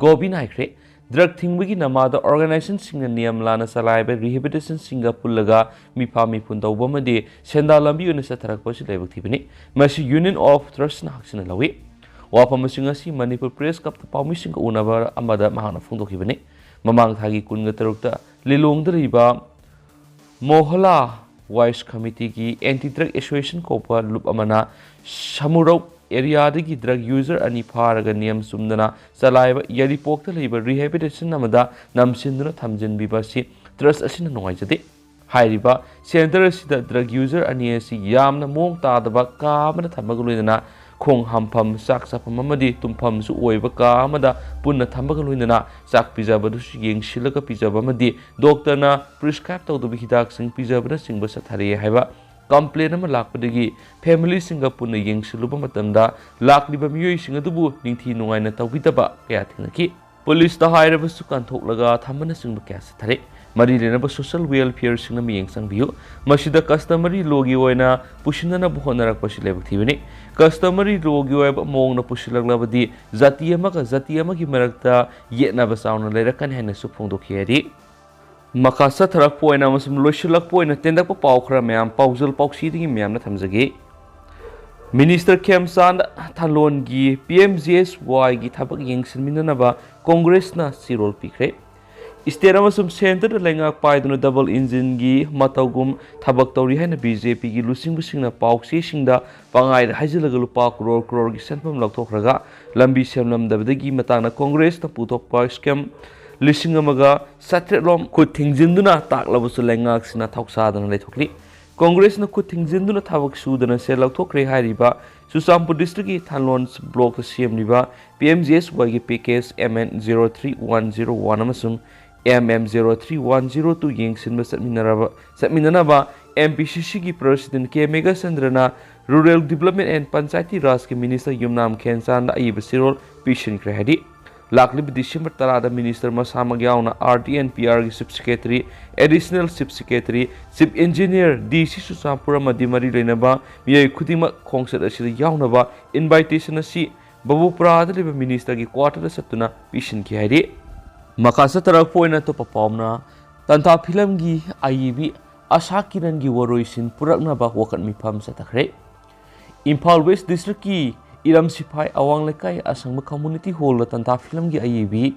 ꯒꯣꯕꯤꯅ ꯍꯥꯏꯈ꯭ꯔꯦ, drug ꯊꯤꯡꯕꯒꯤ ꯅꯃꯥꯗ organization ꯁꯤꯡꯅ ꯅꯤꯌꯝ ꯂꯥꯟꯅ ꯆꯂꯥꯏꯕ rehabilitation ꯁꯤꯡꯒ ꯄꯨꯜꯂꯒ ꯃꯤꯐꯥ ꯃꯤꯄꯨꯟ ꯇꯧꯕ ꯑꯃꯗꯤ ꯁꯦꯟꯗꯥꯟ ꯂꯝꯕꯤ ꯑꯣꯏꯅ ꯆꯠꯊꯔꯛꯄ ꯑꯁꯤ ꯂꯥꯏꯕꯛ ꯊꯤꯕꯅꯤ꯫ ꯃꯁꯤ Union of Trust ꯅ ꯍꯛꯆꯤꯟꯅ ꯂꯧꯏ꯫ ꯋꯥꯐꯝꯁꯤꯡ ꯑꯁꯤ ꯃꯅꯤꯄꯨꯔ Press Club ꯇ ꯄꯥꯎꯃꯤꯁꯤꯡꯒ ꯎꯅꯕ ꯑꯃꯗ ꯃꯍꯥꯛꯅ ꯐꯣꯡꯗꯣꯛꯈꯤꯕꯅꯤ꯫ ꯃꯃꯥꯡ ꯊꯥꯒꯤ ꯀꯨꯟꯒ ꯇꯔꯨꯛꯇ ꯂꯤꯂꯣꯡꯗ ꯂꯩꯕ ꯃꯣꯍꯂꯥ Vice Committee ꯒꯤ Anti Drug Association ꯀꯧꯕ ꯂꯨꯞ ꯑꯃꯅ ꯁꯃꯨꯔꯧ area ꯗꯒꯤ drug user ꯑꯅꯤ ꯐꯥꯔꯒ ꯅꯤꯌꯝ ꯆꯨꯝꯗꯅ ꯆꯂꯥꯏꯕ ꯌꯥꯏꯔꯤꯄꯣꯛꯇ ꯂꯩꯕ rehabilitation ꯑꯃꯗ ꯅꯝꯁꯤꯟꯗꯨꯅ ꯊꯝꯖꯤꯟꯕꯤꯕ ꯑꯁꯤ trust ꯑꯁꯤꯅ ꯅꯨꯡꯉꯥꯏꯖꯗꯦ꯫ ꯍꯥꯏꯔꯤꯕ ꯁꯦꯟꯇꯔ ꯑꯁꯤꯗ ꯗ꯭ꯔꯒ ꯌꯨꯖꯔ ꯑꯅꯤ ꯑꯁꯤ ꯌꯥꯝꯅ ꯃꯑꯣꯡ ꯇꯥꯗꯕ ꯀꯥ ꯑꯃꯗ ꯊꯝꯕꯒ ꯂꯣꯏꯅꯅ ꯈꯣꯡ ꯍꯥꯝꯐꯝ, ꯆꯥꯛ ꯆꯥꯐꯝ ꯑꯃꯗꯤ ꯇꯨꯝꯐꯝꯁꯨ ꯑꯣꯏꯕ ꯀꯥ ꯑꯃꯗ ꯄꯨꯟꯅ ꯊꯝꯕꯒ ꯂꯣꯏꯅꯅ ꯆꯥꯛ ꯄꯤꯖꯕꯗꯨꯁꯨ ꯌꯦꯡꯁꯤꯜꯂꯒ ꯄꯤꯖꯕ ꯑꯃꯗꯤ ꯗꯣꯛꯇꯔꯅ ꯄ꯭ꯔꯤꯁꯀ꯭ꯔꯥꯏꯕ ꯇꯧꯗꯕ ꯍꯤꯗꯥꯛꯁꯤꯡ ꯄꯤꯖꯕꯅꯆꯤꯡꯕ ꯆꯠꯊꯔꯛꯑꯦ ꯍꯥꯏꯕ ꯀꯝꯄ꯭ꯂꯦꯟ ꯑꯃ ꯂꯥꯛꯄꯗꯒꯤ ꯐꯦꯃꯤꯂꯤꯁꯤꯡꯒ ꯄꯨꯟꯅ ꯌꯦꯡꯁꯤꯜꯂꯨꯕ ꯃꯇꯝꯗ ꯂꯥꯛꯂꯤꯕ ꯃꯤꯑꯣꯏꯁꯤꯡ ꯑꯗꯨꯕꯨ ꯅꯤꯡꯊꯤ ꯅꯨꯡꯉꯥꯏꯅ ꯇꯧꯕꯤꯗꯕ ꯀꯌꯥ ꯊꯦꯡꯅꯈꯤ꯫ ꯄꯨꯂꯤꯁꯇ ꯍꯥꯏꯔꯕꯁꯨ ꯀꯟꯊꯣꯛꯂꯒ ꯊꯝꯕꯅꯆꯤꯡꯕ ꯀꯌꯥ ꯆꯠꯊꯔꯤ꯫ ꯃꯔꯤ ꯂꯩꯅꯕ ꯁꯣꯁꯤꯌꯦꯜ ꯋꯦꯜꯐꯤꯌꯔꯁꯤꯡꯅ ꯃꯤꯠꯌꯦꯡ ꯆꯪꯕꯤꯌꯨ꯫ ꯃꯁꯤꯗ ꯀꯁꯇꯃꯔꯤ ꯂꯣꯒꯤ ꯑꯣꯏꯅ ꯄꯨꯁꯤꯟꯅꯅꯕ ꯍꯣꯠꯅꯔꯛꯄꯁꯤ ꯂꯥꯏꯕꯛ ꯊꯤꯕꯅꯤ꯫ ꯀꯁꯇꯃꯔꯤ ꯂꯣꯒꯤ ꯑꯣꯏꯕ ꯃꯑꯣꯡꯅ ꯄꯨꯁꯤꯜꯂꯛꯂꯕꯗꯤ ꯖꯥꯇꯤ ꯑꯃꯒ ꯖꯥꯇꯤ ꯑꯃꯒꯤ ꯃꯔꯛꯇ ꯌꯦꯠꯅꯕ ꯆꯥꯎꯅ ꯂꯩꯔꯛꯀꯅꯤ ꯍꯥꯏꯅꯁꯨ ꯐꯣꯡꯗꯣꯛꯈꯤ ꯍꯥꯏꯔꯤ꯫ ꯃꯈꯥ ꯆꯠꯊꯔꯛꯄ ꯑꯣꯏꯅ ꯑꯃꯁꯨꯡ ꯂꯣꯏꯁꯤꯜꯂꯛꯄ ꯑꯣꯏꯅ ꯇꯦꯟꯗꯛꯄ ꯄꯥꯎ ꯈꯔ ꯃꯌꯥꯝ ꯄꯥꯎꯖꯦꯜ ꯄꯥꯎꯁꯤꯗꯒꯤ ꯃꯌꯥꯝꯅ ꯊꯝꯖꯒꯦ꯫ ꯃꯤꯅꯤꯁꯇꯔ ꯈꯦꯝꯆꯥꯟ ꯊꯥꯂꯣꯟꯒꯤ ꯄꯤ ꯑꯦꯝ ꯖꯤ ꯑꯦꯁ ꯋꯥꯏꯒꯤ ꯊꯕꯛ ꯌꯦꯡꯁꯤꯟꯃꯤꯟꯅꯅꯕ ꯀꯣꯡꯒ꯭ꯔꯦꯁꯅ ꯆꯦꯔꯣꯜ ꯄꯤꯈ꯭ꯔꯦ꯫ ꯁ꯭ꯇꯦꯠ ꯑꯃꯁꯨꯡ ꯁꯦꯟꯇꯔꯗ ꯂꯩꯉꯥꯛ ꯄꯥꯏꯗꯨꯅ ꯗꯕꯜ ꯏꯟꯖꯤꯟꯒꯤ ꯃꯇꯧꯒꯨꯝ ꯊꯕꯛ ꯇꯧꯔꯤ ꯍꯥꯏꯅ ꯕꯤ ꯖꯦ ꯄꯤꯒꯤ ꯂꯨꯆꯤꯡꯕꯁꯤꯡꯅ ꯄꯥꯎꯆꯦꯁꯤꯡꯗ ꯄꯪꯍꯥꯏꯗ ꯍꯥꯏꯖꯤꯜꯂꯒ ꯂꯨꯄꯥ ꯀ꯭ꯔꯣꯔ ꯀ꯭ꯔꯣꯔꯒꯤ ꯁꯦꯟꯐꯝ ꯂꯧꯊꯣꯛꯈ꯭ꯔꯒ ꯂꯝꯕꯤ ꯁꯦꯝꯂꯝꯗꯕꯗꯒꯤ ꯃꯇꯥꯡꯗ ꯀꯣꯡꯒ꯭ꯔꯦꯁꯅ ꯄꯨꯊꯣꯛꯄ ꯁ꯭ꯀꯦꯝ ꯂꯤꯁꯤꯡ ꯑꯃꯒ ꯆꯥꯇ꯭ꯔꯦꯠꯂꯣꯝ ꯈꯨꯠ ꯊꯤꯡꯖꯤꯟꯗꯨꯅ ꯇꯥꯛꯂꯕꯁꯨ ꯂꯩꯉꯥꯛꯁꯤꯅ ꯊꯧꯁꯥꯗꯅ ꯂꯩꯊꯣꯛꯂꯤ꯫ ꯀꯣꯡꯒ꯭ꯔꯦꯁꯅ ꯈꯨꯠ ꯊꯤꯡꯖꯤꯟꯗꯨꯅ ꯊꯕꯛ ꯁꯨꯗꯅ ꯁꯦꯜ ꯂꯧꯊꯣꯛꯈ꯭ꯔꯦ ꯍꯥꯏꯔꯤꯕ ꯆꯨꯔꯆꯥꯟꯄꯨꯔ ꯗꯤꯁꯇ꯭ꯔꯤꯛꯀꯤ ꯊꯥꯂꯣꯟ ꯕ꯭ꯂꯣꯛꯇ ꯁꯦꯝꯂꯤꯕ ꯄꯤ ꯑꯦꯝ ꯖꯤ ꯑꯦꯁ ꯋꯥꯏꯒꯤ package M N zero three one zero one ꯑꯃꯁꯨꯡ M M zero three one zero two ꯌꯦꯡꯁꯤꯟꯕ ꯆꯠꯃꯤꯟꯅꯔꯕ, ꯆꯠꯃꯤꯟꯅꯅꯕ ꯑꯦꯝ ꯄꯤ ꯁꯤ ꯁꯤꯒꯤ ꯄ꯭ꯔꯁꯤꯗꯦꯟ ꯀꯦ ꯃꯦꯘꯆꯟꯗ꯭ꯔꯅ ꯔꯨꯔꯦꯜ ꯗꯤꯕ꯭ꯂꯞꯃꯦꯟ ꯑꯦꯟ ꯄꯟꯆꯥꯌꯇꯤ ꯔꯥꯖꯀꯤ ꯃꯤꯅꯤꯁꯇꯔ ꯌꯨꯝꯅꯥꯝ ꯈꯦꯟꯆꯥꯟꯗ ꯑꯏꯕ ꯆꯦꯔꯣꯜ ꯄꯤꯁꯤꯟꯈ꯭ꯔꯦ ꯍꯥꯏꯔꯤ꯫ ꯂꯥꯛꯂꯤꯕ ꯗꯤꯁꯦꯝꯕꯔ ꯇꯔꯥꯗ ꯃꯤꯅꯤꯁꯇꯔ ꯃꯁꯥꯃꯛ ꯌꯥꯎꯅ ꯑꯥꯔ ꯗꯤ ꯑꯦꯟ ꯄꯤ ꯑꯥꯔꯒꯤ chief secretary, additional chief secretary, chief engineer, D C Churachandpur ꯑꯃꯗꯤ ꯃꯔꯤ ꯂꯩꯅꯕ ꯃꯤꯑꯣꯏ ꯈꯨꯗꯤꯡꯃꯛ ꯈꯣꯡꯆꯠ ꯑꯁꯤꯗ ꯌꯥꯎꯅꯕ ꯏꯟꯚꯥꯏꯇꯦꯁꯟ ꯑꯁꯤ ꯕꯕꯨꯄꯨꯔꯥꯗ ꯂꯩꯕ ꯃꯤꯅꯤꯁꯇꯔꯒꯤ ꯀ꯭ꯋꯥꯇꯔꯗ ꯆꯠꯇꯨꯅ ꯄꯤꯁꯤꯟꯈꯤ ꯍꯥꯏꯔꯤ꯫ ꯃꯈꯥ ꯆꯠꯊꯔꯛꯄ ꯑꯣꯏꯅ ꯑꯇꯣꯞꯄ ꯄꯥꯎ ꯑꯃꯅ, ꯇꯟꯊꯥ ꯐꯤꯂꯝꯒꯤ ꯑꯏꯕꯤ ꯑꯁꯥ ꯀꯤꯔꯟꯒꯤ ꯋꯥꯔꯣꯏꯁꯤꯟ ꯄꯨꯔꯛꯅꯕ ꯋꯥꯀꯠ ꯃꯤꯐꯝ ꯆꯠꯊꯈ꯭ꯔꯦ꯫ ꯏꯝꯐꯥꯜ ꯋꯦꯁ ꯗꯤꯁꯇ꯭ꯔꯤꯛꯀꯤ ꯏꯔꯝ ꯁꯤꯐꯥꯏ ꯑꯋꯥꯡ ꯂꯩꯀꯥꯏ ꯑꯁꯪꯕ ꯀꯝꯃꯨꯅꯤꯇꯤ ꯍꯣꯜꯗ ꯇꯟꯊꯥ ꯐꯤꯂꯝꯒꯤ ꯑꯏꯕꯤ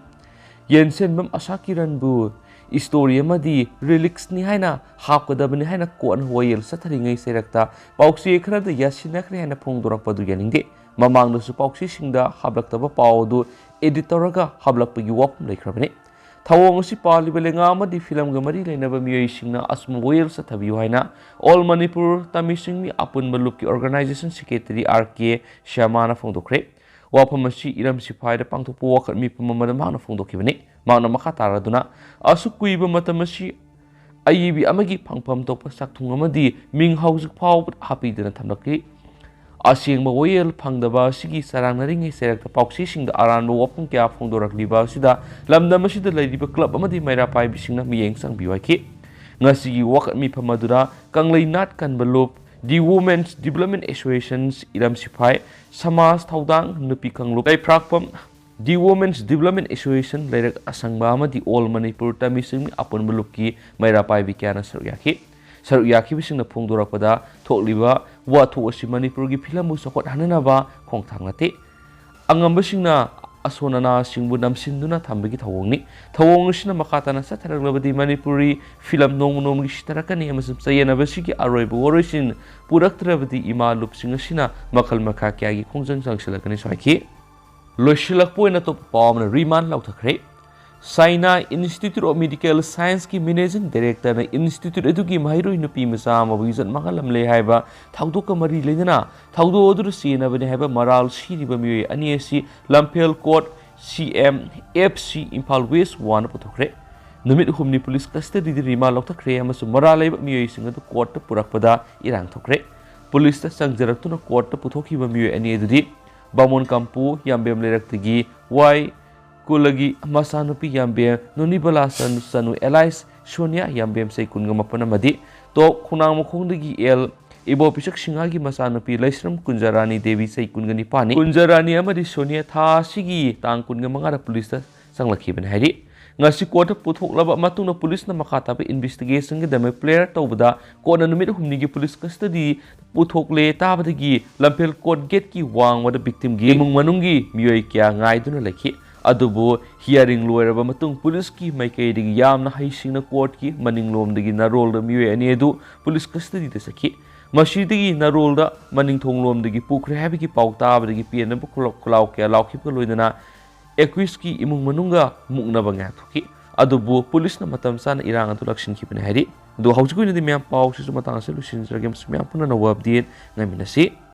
ꯌꯦꯟꯁꯦꯟꯕꯝ ꯑꯁꯥ ꯀꯤꯔꯟꯕꯨ ꯏꯁꯇꯣꯔꯤ ꯑꯃꯗꯤ ꯔꯤꯂꯤꯛꯁꯅꯤ ꯍꯥꯏꯅ ꯍꯥꯞꯀꯗꯕꯅꯤ ꯍꯥꯏꯅ ꯀꯣꯟꯅ ꯋꯥꯌꯦꯜ ꯆꯠꯊꯔꯤꯉꯩ ꯆꯩꯔꯛꯇ ꯄꯥꯎꯆꯦ ꯈꯔꯗ ꯌꯥꯁꯤꯟꯅꯈ꯭ꯔꯦ ꯍꯥꯏꯅ ꯐꯣꯡꯗꯣꯔꯛꯄꯗꯨ ꯌꯥꯅꯤꯡꯗꯦ꯫ ꯃꯃꯥꯡꯗꯁꯨ ꯄꯥꯎꯆꯦꯁꯤꯡꯗ ꯍꯥꯞꯂꯛꯇꯕ ꯄꯥꯎ ꯑꯗꯨ ꯑꯦꯗꯤꯠ ꯇꯧꯔꯒ ꯍꯥꯞꯂꯛꯄꯒꯤ ꯋꯥꯐꯝ ꯂꯩꯈ꯭ꯔꯕꯅꯤ꯫ ꯊꯧꯑꯣꯡ ꯑꯁꯤ ꯄꯥꯜꯂꯤꯕ ꯂꯩꯉꯥꯛ ꯑꯃꯗꯤ ꯐꯤꯂꯝꯒ ꯃꯔꯤ ꯂꯩꯅꯕ ꯃꯤꯑꯣꯏꯁꯤꯡꯅ ꯑꯆꯨꯝꯕ ꯋꯥꯌꯦꯜ ꯆꯠꯊꯕꯤꯌꯨ ꯍꯥꯏꯅ All Manipur Tami Singmi ꯑꯄꯨꯟꯕ ꯂꯨꯞꯀꯤ organization secretary R K Sharmana ꯐꯣꯡꯗꯣꯛꯈ꯭ꯔꯦ꯫ ꯋꯥꯐꯝ ꯑꯁꯤ ꯏꯔꯝ ꯁꯤꯐꯥꯏꯗ ꯄꯥꯡꯊꯣꯛꯄ ꯋꯥꯀꯠ ꯃꯤꯐꯝ ꯑꯃꯗ ꯃꯍꯥꯛꯅ ꯐꯣꯡꯗꯣꯛꯈꯤꯕꯅꯤ꯫ ꯃꯍꯥꯛꯅ ꯃꯈꯥ ꯇꯥꯔꯗꯨꯅ, "ꯑꯁꯨꯛ ꯀꯨꯏꯕ ꯃꯇꯝ ꯑꯁꯤ ꯑꯏꯕꯤ ꯑꯃꯒꯤ ꯐꯪꯐꯝ ꯊꯣꯛꯄ ꯆꯥꯛꯊꯨꯡ ꯑꯃꯗꯤ ꯃꯤꯡ ꯍꯧꯖꯤꯛ ꯐꯥꯎꯕ ꯍꯥꯞꯄꯤꯗꯅ ꯊꯝꯂꯛꯂꯤ꯫ ꯑꯁꯦꯡꯕ ꯋꯥꯌꯦꯜ ꯐꯪꯗꯕ ꯑꯁꯤꯒꯤ ꯆꯔꯥꯡꯅꯔꯤꯉꯩ ꯆꯩꯔꯛꯇ ꯄꯥꯎꯆꯦꯁꯤꯡꯗ ꯑꯔꯥꯟꯕ ꯋꯥꯐꯝ ꯀꯌꯥ ꯐꯣꯡꯗꯣꯔꯛꯂꯤꯕ ꯑꯁꯤꯗ ꯂꯝꯗꯝ ꯑꯁꯤꯗ ꯂꯩꯔꯤꯕ club ꯑꯃꯗꯤ ꯃꯩꯔꯥ ꯄꯥꯏꯕꯤꯁꯤꯡꯅ ꯃꯤꯠꯌꯦꯡ ꯆꯪꯕꯤꯌꯨ" ꯍꯥꯏꯈꯤ꯫ ꯉꯁꯤꯒꯤ ꯋꯥꯀꯠ ꯃꯤꯐꯝ ꯑꯗꯨꯗ ꯀꯪꯂꯩꯅꯥꯠ ꯀꯟꯕ ꯂꯨꯞ, The Women's Development Association, ꯏꯔꯝ ꯁꯤꯐꯥꯏ, ꯁꯃꯥꯖ ꯊꯧꯗꯥꯡ, ꯅꯨꯄꯤ ꯀꯥꯡꯂꯨꯞ, ꯂꯩꯐ꯭ꯔꯥꯛꯄꯝ, The Women's Development Association, ꯂꯩꯔꯛ ꯑꯁꯪꯕ ꯑꯃꯗꯤ All Manipur Tami Singmi ꯑꯄꯨꯟꯕ ꯂꯨꯞꯀꯤ ꯃꯩꯔꯥ ꯄꯥꯏꯕꯤ ꯀꯌꯥꯅ ꯁꯔꯨꯛ ꯌꯥꯈꯤ꯫ ꯁꯔꯨꯛ ꯌꯥꯈꯤꯕꯁꯤꯡꯅ ꯐꯣꯡꯗꯣꯔꯛꯄꯗ, ꯊꯣꯛꯂꯤꯕ ꯋꯥꯊꯣꯛ ꯑꯁꯤ ꯃꯅꯤꯄꯨꯔꯒꯤ ꯐꯤꯂꯝꯕꯨ ꯆꯥꯎꯈꯠꯍꯟꯅꯅꯕ ꯈꯣꯡꯊꯥꯡ ꯅꯠꯇꯦ꯫ ꯑꯉꯝꯕꯁꯤꯡꯅ ꯑꯁꯣꯟ ꯑꯅꯥꯁꯤꯡꯕꯨ ꯅꯝꯁꯤꯟꯗꯨꯅ ꯊꯝꯕꯒꯤ ꯊꯧꯑꯣꯡꯅꯤ꯫ ꯊꯧꯑꯣꯡ ꯑꯁꯤꯅ ꯃꯈꯥ ꯇꯥꯅ ꯆꯠꯊꯔꯛꯂꯕꯗꯤ ꯃꯅꯤꯄꯨꯔꯤ ꯐꯤꯂꯝ ꯅꯣꯡꯃ ꯅꯣꯡꯃꯒꯤ ꯁꯤꯊꯔꯛꯀꯅꯤ ꯑꯃꯁꯨꯡ ꯆꯌꯦꯠꯅꯕ ꯑꯁꯤꯒꯤ ꯑꯔꯣꯏꯕ ꯋꯥꯔꯣꯏꯁꯤꯟ ꯄꯨꯔꯛꯇ꯭ꯔꯕꯗꯤ ꯏꯃꯥ ꯂꯨꯞꯁꯤꯡ ꯑꯁꯤꯅ ꯃꯈꯜ ꯃꯈꯥ ꯀꯌꯥꯒꯤ ꯈꯣꯡꯖꯪ ꯆꯪꯁꯤꯜꯂꯛꯀꯅꯤꯁꯨ ꯍꯥꯏꯈꯤ꯫ ꯂꯣꯏꯁꯤꯜꯂꯛꯄ ꯑꯣꯏꯅ ꯑꯇꯣꯞꯄ ꯄꯥꯎ ꯑꯃꯅ ꯔꯤꯃꯥꯟ ꯂꯧꯊꯈ꯭ꯔꯦ꯫ China Institute of Medical Science ꯀꯤ managing director ꯅ institute ꯑꯗꯨꯒꯤ ꯃꯍꯩꯔꯣꯏ ꯅꯨꯄꯤ ꯃꯆꯥ ꯑꯃꯕꯨ ꯏꯖꯠ ꯃꯥꯡꯍꯜꯂꯝꯂꯦ ꯍꯥꯏꯕ ꯊꯧꯗꯣꯛꯀ ꯃꯔꯤ ꯂꯩꯅꯅ ꯊꯧꯗꯣꯛ ꯑꯗꯨꯗ ꯆꯦꯟꯅꯕꯅꯤ ꯍꯥꯏꯕ ꯃꯔꯥꯜ ꯁꯤꯔꯤꯕ ꯃꯤꯑꯣꯏ ꯑꯅꯤ ꯑꯁꯤ ꯂꯝꯐꯦꯜ court C M F C Imphal West one ꯗ ꯄꯨꯊꯣꯛꯈ꯭ꯔꯦ꯫ ꯅꯨꯃꯤꯠ ꯍꯨꯝꯅꯤ police custody ꯗ ꯔꯤꯃꯥꯟ ꯂꯧꯊꯈ꯭ꯔꯦ ꯑꯃꯁꯨꯡ ꯃꯔꯥꯜ ꯂꯩꯕ ꯃꯤꯑꯣꯏꯁꯤꯡ ꯑꯗꯨ court ꯇ ꯄꯨꯔꯛꯄꯗ ꯏꯔꯥꯡ ꯊꯣꯛꯈ꯭ꯔꯦ꯫ Police ꯇ ꯆꯪꯖꯔꯛꯇꯨꯅ court ꯇ ꯄꯨꯊꯣꯛꯈꯤꯕ ꯃꯤꯑꯣꯏ ꯑꯅꯤ ꯑꯗꯨꯗꯤ ꯕꯥꯃꯣꯟ ꯀꯥꯝꯄꯨ ꯌꯥꯝꯕꯦꯝ ꯂꯩꯔꯛꯇꯒꯤ ꯋꯥꯏ ꯀꯨꯂꯒꯤ ꯃꯆꯥꯅꯨꯄꯤ ꯌꯥꯝꯕꯦꯝ ꯅꯨꯅꯤꯕꯂꯥ ꯆꯅꯨ, ꯆꯅꯨ alias ꯁꯣꯅꯤꯌꯥ ꯌꯥꯝꯕꯦꯝ ꯆꯍꯤ ꯀꯨꯟꯒ ꯃꯥꯄꯟ ꯑꯃꯗꯤ ꯇꯣꯞ ꯈꯣꯡꯅꯥꯡꯃꯈꯣꯡꯗꯒꯤ ꯑꯦꯜ ꯏꯕꯣꯄꯤꯁꯛ ꯁꯤꯡꯍꯒꯤ ꯃꯆꯥꯅꯨꯄꯤ ꯂꯩꯁ꯭ꯔꯝ ꯀꯨꯟꯖꯔꯥꯅꯤ ꯗꯦꯕꯤ ꯆꯍꯤ ꯀꯨꯟꯒ ꯅꯤꯄꯥꯟꯅꯤ꯫ ꯀꯨꯟꯖꯔꯥꯅꯤ ꯑꯃꯗꯤ ꯁꯣꯅꯤꯌꯥ ꯊꯥ ꯑꯁꯤꯒꯤ ꯇꯥꯡ ꯀꯨꯟꯒ ꯃꯉꯥꯗ police ꯇ ꯆꯪꯂꯛꯈꯤꯕꯅꯤ ꯍꯥꯏꯔꯤ꯫ ꯉꯁꯤ court ꯇ ꯄꯨꯊꯣꯛꯂꯕ ꯃꯇꯨꯡꯗ police ꯅ ꯃꯈꯥ ꯇꯥꯕ investigation ꯒꯤꯗꯃꯛ ꯄ꯭ꯂꯦꯌꯔ ꯇꯧꯕꯗ ꯀꯣꯟꯅ ꯅꯨꯃꯤꯠ ꯍꯨꯝꯅꯤꯒꯤ police custody ꯄꯨꯊꯣꯛꯂꯦ ꯇꯥꯕꯗꯒꯤ ꯂꯝꯐꯦꯜ court gate ꯀꯤ ꯋꯥꯡꯃꯗ victim ꯒꯤ ꯏꯃꯨꯡ ꯃꯅꯨꯡꯒꯤ ꯃꯤꯑꯣꯏ ꯀꯌꯥ ꯉꯥꯏꯗꯨꯅ ꯂꯩꯈꯤ꯫ ꯑꯗꯨꯕꯨ hearing ꯂꯣꯏꯔꯕ ꯃꯇꯨꯡ police ꯀꯤ ꯃꯥꯏꯀꯩꯗꯒꯤ ꯌꯥꯝꯅ ꯍꯩꯁꯤꯡꯅ court ꯀꯤ ꯃꯅꯤꯡꯂꯣꯝꯗꯒꯤ ꯅꯔꯣꯜꯗ ꯃꯤꯑꯣꯏ ꯑꯅꯤ ꯑꯗꯨ police custody ꯗ ꯆꯠꯈꯤ꯫ ꯃꯁꯤꯗꯒꯤ ꯅꯔꯣꯜꯗ ꯃꯅꯤꯡ ꯊꯣꯡꯂꯣꯝꯗꯒꯤ ꯄꯨꯈ꯭ꯔꯦ ꯍꯥꯏꯕꯒꯤ ꯄꯥꯎ ꯇꯥꯕꯗꯒꯤ ꯄꯦꯟꯅꯕ ꯈꯨꯂꯥꯎ-, ꯈꯨꯂꯥꯎ ꯀꯌꯥ ꯂꯥꯎꯈꯤꯕꯒ ꯂꯣꯏꯅꯅ accused ꯀꯤ ꯏꯃꯨꯡ ꯃꯅꯨꯡꯒ ꯃꯨꯛꯅꯕ ꯉꯥꯛꯊꯣꯛꯈꯤ꯫ ꯑꯗꯨꯕꯨ ꯄꯨꯂꯤꯁꯅ ꯃꯇꯝ ꯆꯥꯅ ꯏꯔꯥꯡ ꯑꯗꯨ ꯂꯥꯛꯁꯤꯟꯈꯤꯕꯅꯤ ꯍꯥꯏꯔꯤ꯫ ꯑꯗꯨ ꯍꯧꯖꯤꯛꯀꯤ ꯑꯣꯏꯅꯗꯤ ꯃꯌꯥꯝ ꯄꯥꯎꯁꯤꯁꯨ ꯃꯇꯥꯡ ꯑꯁꯤꯗ ꯂꯣꯏꯁꯤꯟꯖꯔꯒꯦ꯫ ꯃꯁꯤ ꯃꯌꯥꯝ ꯄꯨꯟꯅ ꯑꯅꯧꯕ update ꯉꯥꯏꯃꯤꯟꯅꯁꯤ꯫